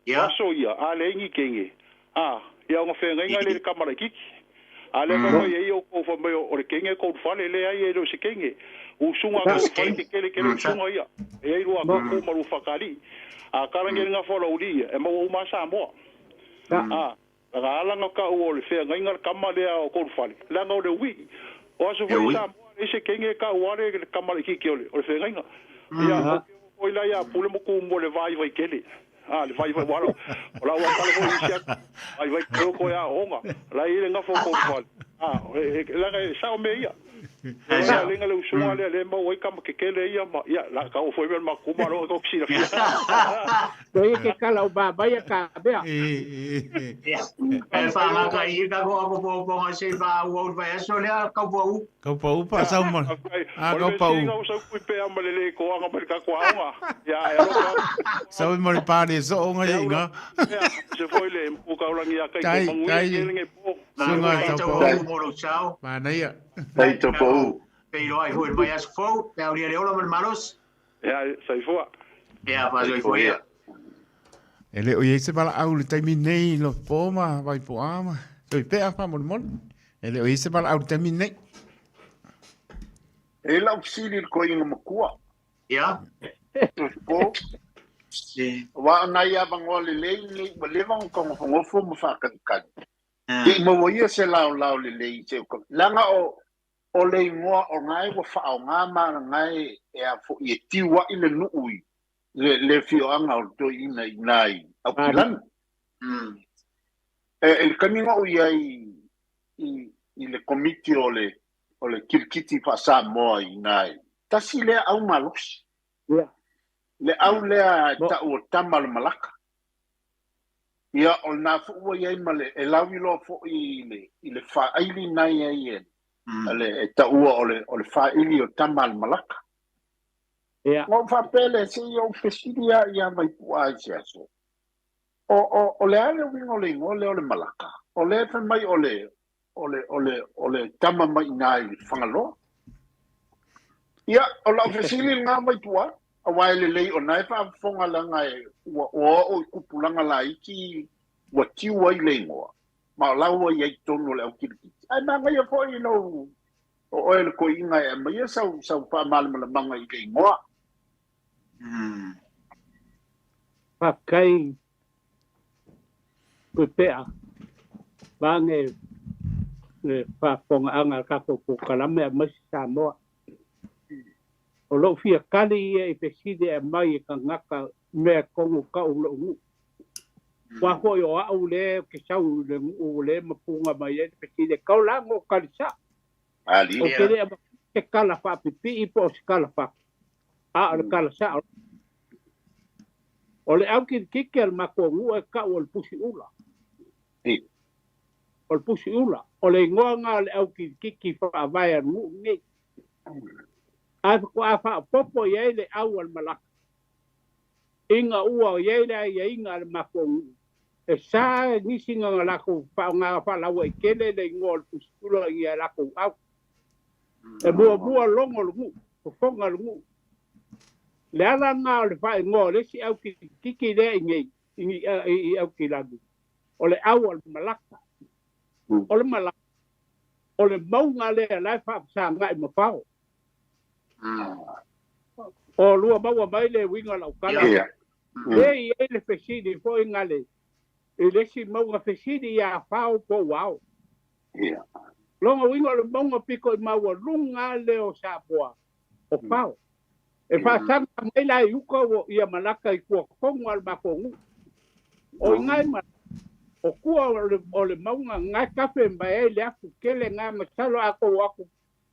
Speaker 1: Ia.
Speaker 5: Aso ia a le ingi kenge. A ia nga whengai ngai le kamara kiki. A le mo ia o ko fa mai o le kenge ko whale le ai e lo se kenge. Usunga ko whale te kele kele usunga ia. E ai rua ko maru whakari. A karange nga whala uri e mau uma Samoa. A nga alanga ka o le whengai ngai kama lea o ko whale. Langa o le ui. O aso foi Samoa e se kenge ka uare le kamara kiki o le whengai nga. Ia o ila ia pule mo ku mo le vai vai kele. A le vai vai waro. O la ua kale foi isia. Vai vai kele ko ia onga. La ile nga fo ko whale. A langa e sao me ia. Ia lenga le usunga le le mau ai kama kekele ia ma ia la ka o foi ma kuma ro ko sira.
Speaker 3: Toi ke kala o baba ia ka bea.
Speaker 1: E fa nga ka i ka ko ko ko nga se va o va so le ka po.
Speaker 4: Ka po pa sa mo. A ka po.
Speaker 5: O sa ku pe ama le ko anga ma ka ko anga. Ia e ro.
Speaker 4: Sa mo le pa le so nga ia nga.
Speaker 5: Se foi le ku ka ulangi ia kai ko mangu le nge po.
Speaker 4: Sunga
Speaker 1: tau
Speaker 4: po.
Speaker 1: Mo lo chao.
Speaker 4: Ma nei.
Speaker 2: Tai to po.
Speaker 1: Pero ai foi vai as fo, pe au le ola mal malos.
Speaker 5: Ia sai fo.
Speaker 1: Ia fa soi fo ia.
Speaker 4: Ele o ia se bala au le taimi nei lo poma vai po ama. Soi pe a pa mo mo. Ele o ia se bala au le taimi nei.
Speaker 2: E la usili ko inga makua.
Speaker 1: Ia.
Speaker 2: Po.
Speaker 1: Si.
Speaker 2: Wa na ia bango le le ni le va ko ngofo mo fa ka ka. Ti mo ia se lao lao le le se ko. Langa o le ingoa o ngai wa wha o ngā mana ngai e a fo i e tiwa i le nui le fioanga o toi ina i nai au kilani. E le kaminga o ia i le komiti o le kirikiti wha Samoa i nai. Tasi lea au malosi. Le au lea tau o tama le malaka. Ia o nā fuua ia i ma le e lawi loa fo i le whaaili nai ai e. Ale e taua o le whaili o tama le malaka.
Speaker 3: Ia.
Speaker 2: Ngā whapele se i o fesilia ia mai pua ai se aso. O le ale wingo le ingo le o le malaka. O le whai mai o le tama mai nā i whangaloa. Ia, o lau fesili ngā mai pua. A wai le lei o nai whaafonga langa e ua o i kupulanga la iki ua tiu ai le ingoa. Ma o lau ai ai tonu le au kirikiti. Ai manga ia foi no o oe le koi inga e ma ia sau wha malamala i le ingoa.
Speaker 3: Whakai koe pea mange le whafonga anga kako ko kalame a masi Samoa. O lou fia kali ia i peside e mai e ka ngaka mea kongo ka o lou ngu. Wa hoi o au le ke sau le ngu le mapunga mai e peside kau lango kalisa.
Speaker 2: Ali.
Speaker 3: O ke le ke kala fa pipi i po se kala fa. A o le kala sa. O le au ki kike al mako ngu e ka o le pusi ula. O le pusi ula. O le ingoa ngā le au ki kiki wha vai a ngu ngi. A ko a fa popo ia le au al malaka. Inga ua o ia le ia inga le mako ngu. E sa nisi ngā lako wha ngā wha lawa i kele le ingoa le pusi ula ia lako au. E mua mua longo le ngu. Fofonga le ngu. Le ala lena o le faaigoa o le isi au kilikiki lea i nei i Aukilagi, o le au o le malaka. O le malaka, o le mauga lea la e faafesagai ma fao. O lua maua mai le uiga o lau tala. Lea e i ai le fesili foi gale i le isi mauga fesili ia fao po o ua ao. Lona uiga o le mauga pito i maualuga lea o Samoa o fao. E faasaga mai la i uka ua ia malaka i tua tonu a le matou nuu. O i ina i malaka, o tua o le mauga na e tafe mai ai le afu tele na masalo a tou o atu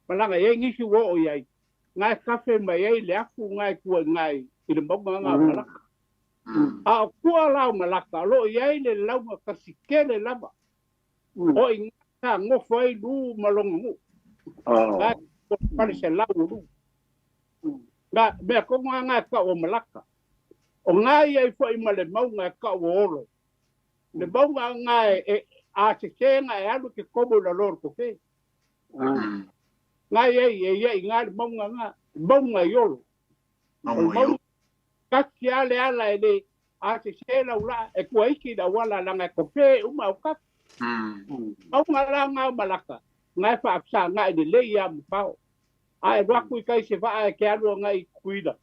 Speaker 3: malaga i ai nisi ua oo i ai, na e tafe mai ai le afu na e tua i ina i le mauga na o Malaka. A o tua la o Malaka o lo o i ai le lauga kasi tele lava o i ina sa nofo ai Lu ma lona nuu. Na e pale selau o Lu. Na mea tonu lava na e tau o Malaka. O na i ai foi ma le mauga e tau o Olo. Le mauga na e a sese na e alu ke komo i lalo o le kofe. Na i ai e ia i na le mauga na, mauga i Olo. O le mauga tasi lava le ala e le a sese lau laa e tua isi i le auala leaga e kofe uma au tafa. Mauga la na o Malaka na e faafesagai lelei ia ma fao. A e alu atu i tai i se vaa e te alu agai i Tutuila,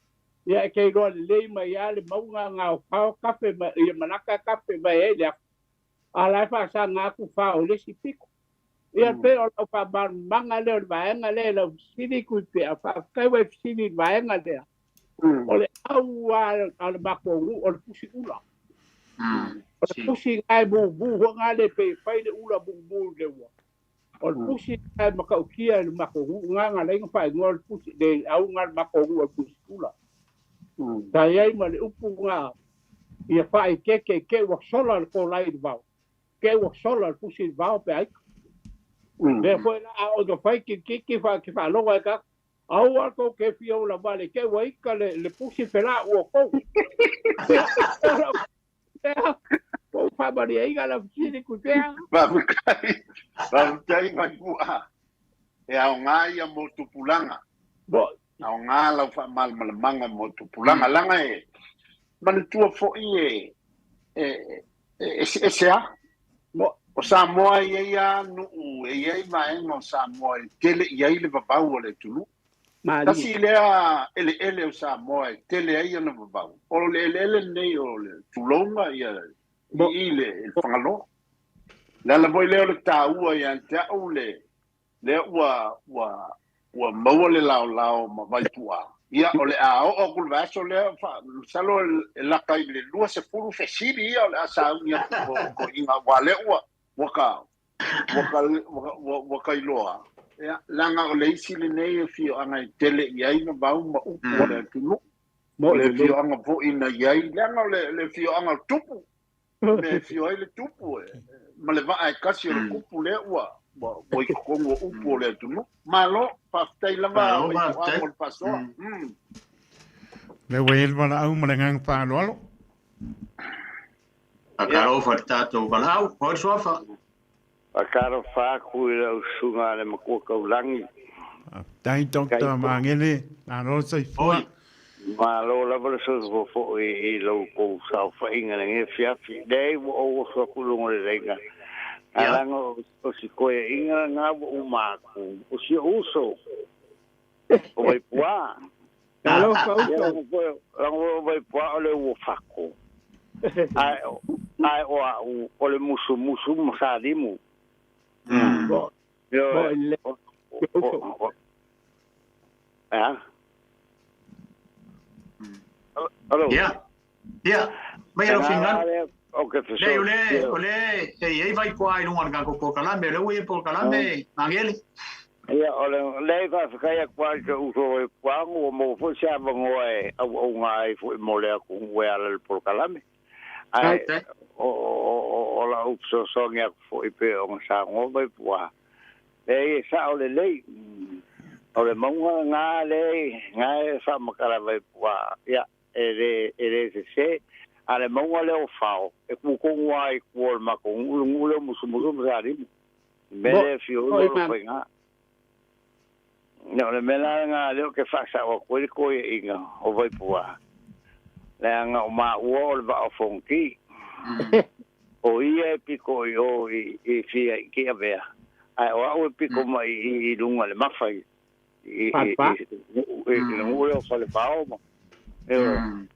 Speaker 3: ia e te iloa lelei mai lava le mauga na o fao kafe ma ia Malaka e kafe mai ai le afu, a o la e faasaga atu fao i le isi pito. Ia pei o lau faamalamalamaga lea o le vaega lea i lau fesili Tuipea, faafetai ua e fesili i le vaega lea. O le au lava a le matou nuu o le pusi ula. O le pusi na e mumu foi na le pei e fai le ula mumu i le ua. O le pusi lena e matautia i le matou nuu lena na ala ai ona faaigoa o le pusi le auga le matou nuu o le pusi ula. Sa i ai ma le upu na ia faaeteete i te i ua sola le tolai i le vao, te i ua sola le pusi i le vao pe a ika. Lea foi la a oo ina fai kilikiki ke faalogo ai ka aua tou te fia ula vale te i ua ika le pusi felaa ua tou. Pea, po o faamalieina lau fesili Tuipea.
Speaker 2: Faafetai, faafetai Vaipua. E aoga ia mo tupulaga. Aoga lau faamalamalamaga mo tupulaga. Leaga e manatua foi e eseese lava. O Samoa e i ai lava nuu, e i ai vaega o Samoa e tele i ai le vavau o le atunuu. Tasi lea eleele o Samoa e tele ai ana vavau, o le eleele lenei o le tulouna ia i i le Fagaloa. Le ala foi lea o le taua ia te au le lea ua ua ua maua le laolao ma Vaipua. Ia o le a oo atu le vaiaso lea, masalo e lata i le 20 fesili ia o le a sauni atu ko toeaiina, aua lea ua ua ka ua ka ua ua ka iloa. Ia, leaga o le isi lenei afioaga e tele i ai vavau ma upu o le atunuu. O le afioaga foi na i ai, leaga o le afioaga o Tupu, mea e afio ai le Tupu e, ma le vaa e kasi o le Tupu lea ua ua ua i totonu o upu o le atunuu. Malo, faafetai lava Vaipua mo le faasoa.
Speaker 4: Lea ua i ai le valaau ma le agaga faaaloalo.
Speaker 1: Faatalofa i le tatou valaau. O le suafa.
Speaker 6: Faatalofa atu i lau susuga le Matua Taulagi.
Speaker 4: Faafetai Doctor Magele, malo le soifua.
Speaker 6: Malo lava le soifua foi i la outou saofaiga i lenei afiafi. Leai ua ou oso atu i luga o le laina, ae leaga o si toeaiina lena ua uma atu, o si ou uso, o Vaipua.
Speaker 3: Talofa uso.
Speaker 6: Leaga o Vaipua o le ua fako, ae o au o le musumusu ma salimu.
Speaker 3: Ioe.
Speaker 6: Ea? Alo?
Speaker 1: Ia. Ia. Mai lau finagalo.
Speaker 6: O ke
Speaker 1: Leai, o le, o le, e i ai Vaipua i luga o le tatou polokalame, o lea ua i ai polokalame, Magele.
Speaker 6: Ia, o le, leai faafetai atu lava i si ou uso Vaipua, ua maua foi se avanoa e auauna ai foi mo le atunuu e ala i le polokalame. Ae o lau fesoasoani atu foi pei ona saunoa Vaipua, leai e sao lelei. O le mauga lena lea na e faamatala Vaipua, ia, e le, e le sese. A o le mauga lea o Fao, e tu tonu lava i tua o le matou nuu, le nuu lea o Musumusu ma Salimu. I le mea lea e afio ai Olo Faiga. Na o le mea la lena lea ou te faasao atu ai le toeaiina o Vaipuā, leaga o maua o le Vaa o Fonoti. O ia e pito i o i fia i Tiavea, ae o au e pito mai i i luga i le Mafa i i i le nuu lea o Falevao ma ioe.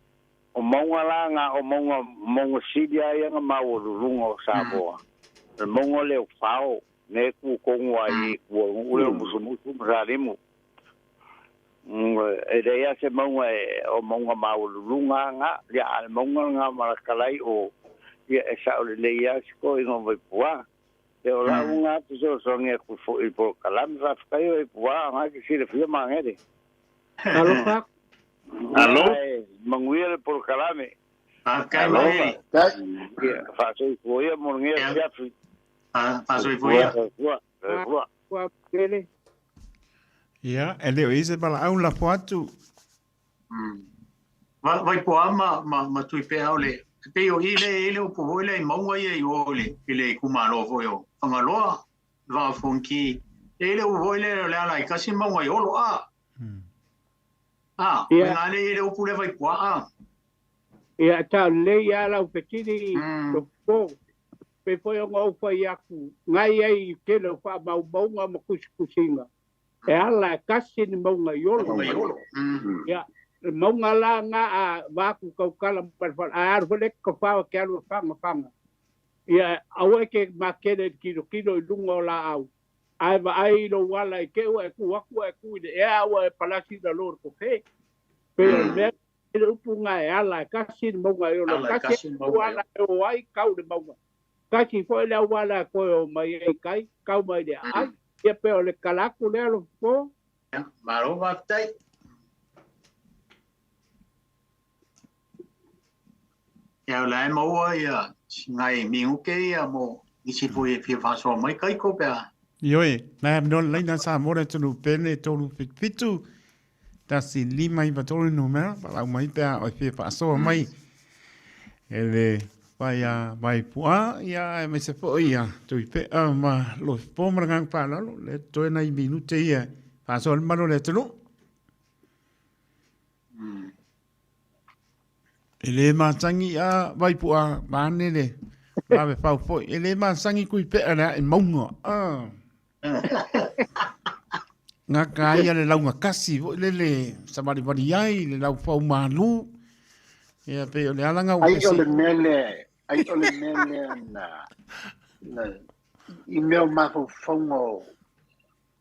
Speaker 6: O mauga la na o mauga mauga sili lava ia na maualuluga o Samoa, o le mauga lea o Fao. Ne ku tonu ai i tua nuu lea o Musumusu ma Salimu. E leai lava se mauga e o mauga maualuluga lava na, ia a o le mauga lena ma Latalai o ia e sao lelei lava si toeaina o Vaipua. Ia o lau lena fesoasoani atu foi i le polokalame, faafetai o Vaipua o lena e te silafia Magele.
Speaker 3: Alofa.
Speaker 2: Alo.
Speaker 6: Ae manuia le polokalame.
Speaker 1: Faafetai Magele.
Speaker 6: Ia faasoifua ia mo lenei afiafi.
Speaker 1: Faasoifua.
Speaker 6: Soifua.
Speaker 3: Soifua tele.
Speaker 4: Ia, e le o i ai se valaau lafo atu.
Speaker 1: Vaipoa ma Tuipea o le e pei o i le e le upu foi lea i mauga ia i o i le itumalo foi o Fagaloa, Vaa o Fonoti. E i le upu foi lea o le ala i tasi mauga i Olo a. A, o le i le upu lea Vaipoa a.
Speaker 3: Ia, tau lelei lava lau fesili Lopo. Pei foi ona ou fai atu, nai ai i tele o faamaumauga ma tusitusiga, e ala e tasi ni mauga i Olo. Ia, le mauga la na a vaeatu tautala ma le fale, ae alu foi le tofao e te alu e fagafaga. Ia, aua e te makele i le tilotilo i luga o laau, ae vaai i lou ala i te i ua e tu atu ua e tu i le ea a ua e palasi i lalo o le kofe. Pei o le mea E le upu na e ala e tasi le mauga e olo tasi le auala e o ai kau le mauga tasi foi le auala e toe o mai ai kai kau mai le aai ia pe o le tala atu lea Lopo.
Speaker 1: Malo faafetai. Ia o la e maua ia nai minute ia mo nisi foi e fia faasoa mai Kaiko pe a.
Speaker 4: Ioe, nai avanoa lelei na Samoa le atunuu pele 377 1593 numera, valaau mai pe a oe fia faasoa mai e le vai a Vaipu'a, ia aemaise foi ia Tuipea ma Lofipo ma le agaga faaaloalo, lea totoe nai minute ia e faasoa le mamalu o le atunuu. E le masani a Vaipu'a vaeane le vave fau foi, e le masani Tuipea le ae mauga. Ah. Gata ai le lauga kasi foi lele savalivali ai le laufau malu. Ia pei o le ala na ua
Speaker 2: Ai o le mea lea, ai o le mea lea na i mea o mafaufauga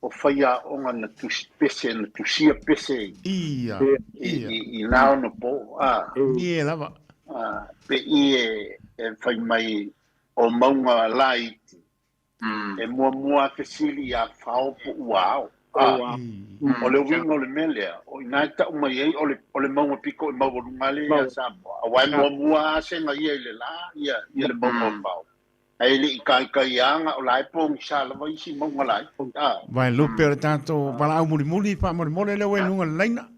Speaker 2: o faiaoga na tusi pese, na tusia pese
Speaker 4: ia,
Speaker 2: i, i na ona po. A,
Speaker 4: Ie lava.
Speaker 2: A, pe i e fai mai o mauga laiti. E muamua a fesili ia Fao po ua ao. A, o le uiga o le mea lea, o i ina e tau mai ai o le, o le mauga pito i maualuga lea ia Samoa, aua e muamua a sega ia i le la ia, ia le mauga o Fao. Ae le i taitaiaga o la e pogisa lava isi mauga laiti. A.
Speaker 4: Vaelupe o le tatou valaau mulimuli faamolemole lea ua i luga o le laina.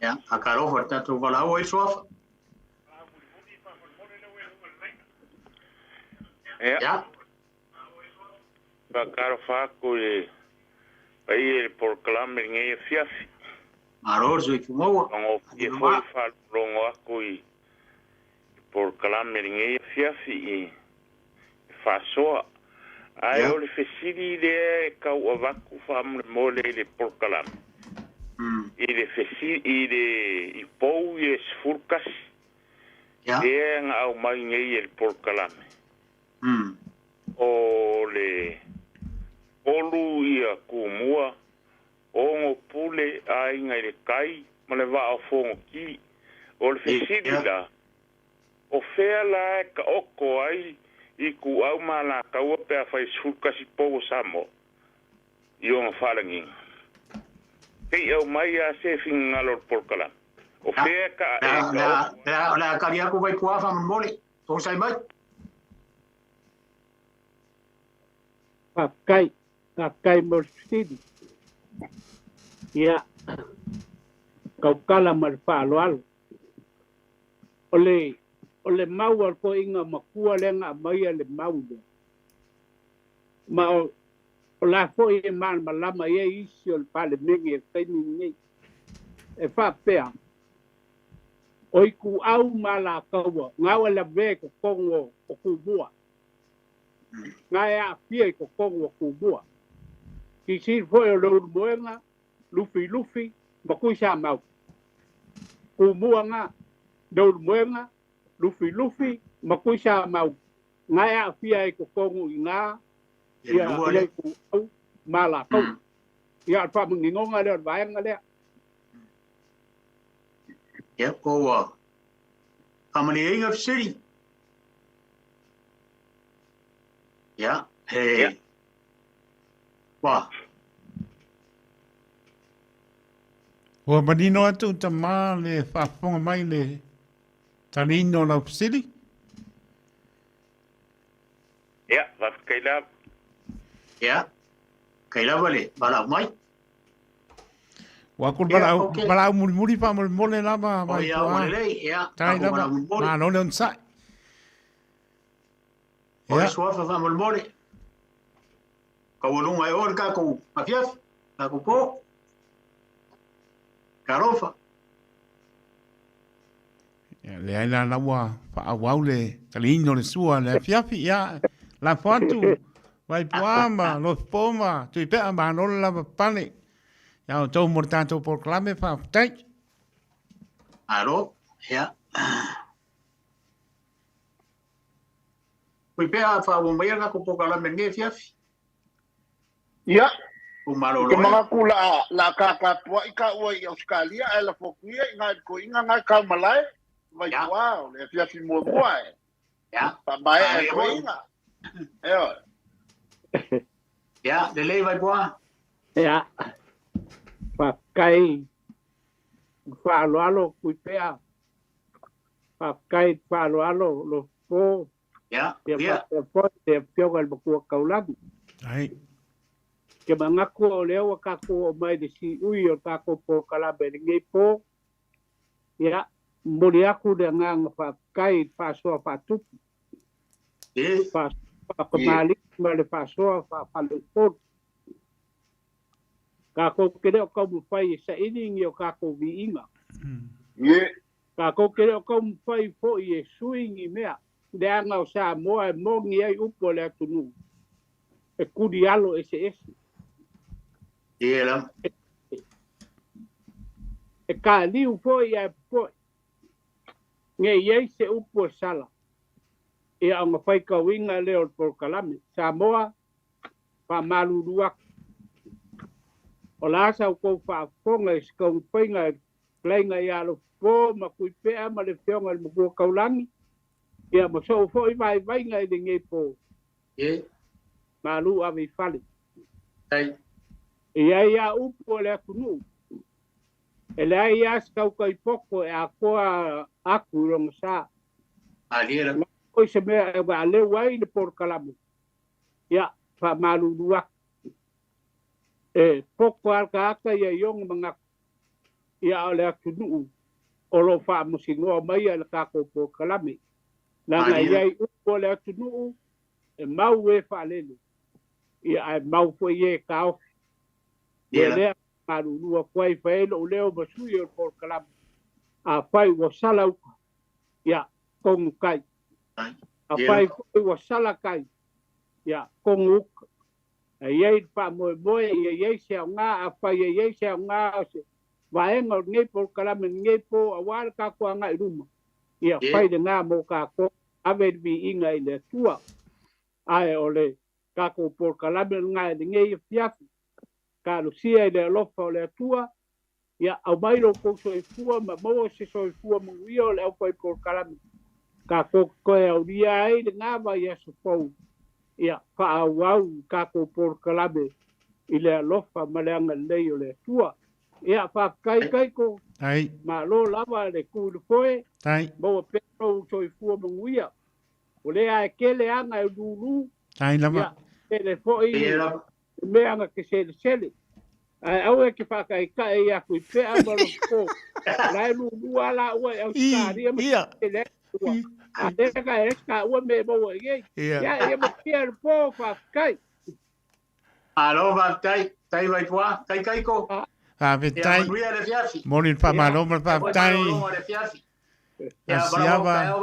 Speaker 1: Ia, faatalofa i le tatou valaau ai Suafa.
Speaker 7: Ia.
Speaker 1: Ia.
Speaker 7: Faatalofa atu i le paia i le polokalame i lenei afiafi.
Speaker 1: Malo le soifua maua.
Speaker 7: Faigofie foi le faalogologo atu i le polokalame i lenei afiafi i faasoa. Ae o le fesili lea e tau avatu faamolemole i le polokalame, i le fesili, i le i pou ia e 11, lea na aumai nei e le polokalame, o le tolu ia Tumua, ono pule, Aiga i le Tai ma le Vaa o Fonoti. O le fesili la, O fea la e taoto ai ituau ma alataua pe afai e 11 pou o Samoa i ona faalagiga? Se i aumai lava se finagalo o le polokalame. O fea e taoto ai?
Speaker 1: O le a tali atu Vaipua faamolemole. Toosai mai.
Speaker 3: Faafetai, faafetai mo le fesili. Ia, tautala ma le faaaloalo. O le o le mau a le toeaina matua lea na aumaia le mau lea. Ma o O la foʻi e malamalama i ai isi o le Palemene i le taimi lenei. E faapea, o ituau ma alataua, gau e lavea i totonu o Tumua. Na e aafia i totonu o Tumua. Silasila foi o Leulumoega, Lufilufi ma Tuisamau. Tumua na, Leulumoega, Lufilufi ma Tuisamau, na e aafia ai i totonu i ina ia ituau ma alataua. Ia, o le faamaninoga lea o le vaega lea.
Speaker 1: Ia, po ua faamalieina fesili? Ia, he ua.
Speaker 4: Ua manino atu tama le faafofoga mai le taliina o lau fesili.
Speaker 7: Ia, faafetai lava.
Speaker 1: Ia, kai lava le valaau mai.
Speaker 4: Ua aku le valaau, valaau mulimuli faamolemole lava
Speaker 1: vai Ia, ua lelei, ia,
Speaker 4: Tai lava, malo le onosai.
Speaker 1: O le suafa faamolemole. Kaualuga e oe le tatou afiafi, tatou po. Talofa.
Speaker 4: Ia, leai la la ua faaauau le taliina o le sua le afiafi. Ia, lafo atu, Vaipuā ma Lofipo ma Tuipea, malo le lava pale. Ia outou mo le tatou polokalame, faafetai.
Speaker 1: Malo, ia. Tuipea, faaauau maia le tatou polokalame i lenei afiafi.
Speaker 2: Ia,
Speaker 1: Ou malolo
Speaker 2: ou te
Speaker 1: ai.
Speaker 2: manatu la la kākāpuaʻi kāua i Ausetalia ae lafo atu ia i nā i le toeaina na e kaumalae, Vaipuā, o le afiafi muamua e
Speaker 1: Ia.
Speaker 2: faamaea e
Speaker 1: Manaia foi.
Speaker 2: toeaina. Ioe.
Speaker 1: Ia, lelei Vaipuā.
Speaker 3: Ia, faafetai i le faaaloalo Tuipea, faafetai i le faaaloalo Lofipo,
Speaker 1: Ia,
Speaker 3: Ia
Speaker 1: ia.
Speaker 3: faapea foi le Afioga i le Matua Taulagi.
Speaker 4: Ai.
Speaker 3: Ke manatu o lea ua tatou oo mai i le siui o le tatou polokalame i lenei po, ia, momoli atu le agaga faafetai i le faasoa faatupu,
Speaker 1: E.
Speaker 3: faasoa faatamalii ma le faasoa faafaleupolu. Tatou te le o taumafai e saili ni o tatou viiga.
Speaker 2: Ie.
Speaker 3: Tatou te le o taumafai foi e sui ni mea, leaga o Samoa e moni ai upu a le atunuu, e tuli alo eseese.
Speaker 1: Ie lava.
Speaker 3: E kaliu foi ae popoe, ne i ai se upu e sala, ia ona faitauina lea o le polokalame. Samoa, faamalulu atu. O le a sa outou faafofoga i se taumafaiga e Fetalaiga ia Lofipo ma Tuipea ma le Afioga i le Matua Taulagi, ia ma sou foi vaivaiga i lenei po.
Speaker 1: Ie.
Speaker 3: Malu ave i fale.
Speaker 1: Tai.
Speaker 3: E i ai a upu a le atunuu, e leai a se tautai poto e atoa atu i lona sa.
Speaker 1: Malie lava.
Speaker 3: Na foi se mea e vaaleu ai le polokalame, ia, faamalulu atu. E poto lava le tagata ia i ona manatu. Ia a o le atunuu o lo o faamasinoa maia i le tatou polokalame. Leaga e i ai upu a le atunuu e mau e faalele, ia ae mau foi e taofi. Ia lea malulu atu ai fai ai lou leo ma sui o le polokalame. Afai ua sala uta, ia tonu tai. Afai foi ua sala tai, ia tonu uta. E i ai le faamoemoe ia i ai se aoga, afai e i ai se aoga o se vaega o lenei polokalame i lenei po aua le tatou agai i luma, ia fai lena mo tatou, ave le viiga i le Atua. Ae o le tatou polokalame lena i lenei afiafi, talosia i le alofa o le Atua, ia aumai lo outou soifua ma maua se soifua manuia o le aufaipolokalame, tatou te toe aulia ai lena vaiaso fou, ia faaauau i tatou polokalame i le alofa ma le agalelei o le Atua. Ia, faafetai Taiko,
Speaker 4: Tai.
Speaker 3: malo lava le tu i le foe,
Speaker 4: Tai.
Speaker 3: maua pea lou soifua manuia. O lea e tele aga e lulu,
Speaker 4: Tai lava.
Speaker 3: ia, tele foi le mea na te selesele. Ae aua e te faataitai ia Tuipea ma Lofipo. La e lulua la ua i Ausetalia ma tele ai ua. A lea ka e ka ua me maua i ei. Ia, ia manuia le po, faafetai.
Speaker 1: Malo faafetai, tai Vaipua, tai Kaiko.
Speaker 4: Faafetai.
Speaker 1: Ia manuia le afiafi.
Speaker 4: Momoli le faamalo ma le faafetai.
Speaker 1: Ia,
Speaker 4: Asiava.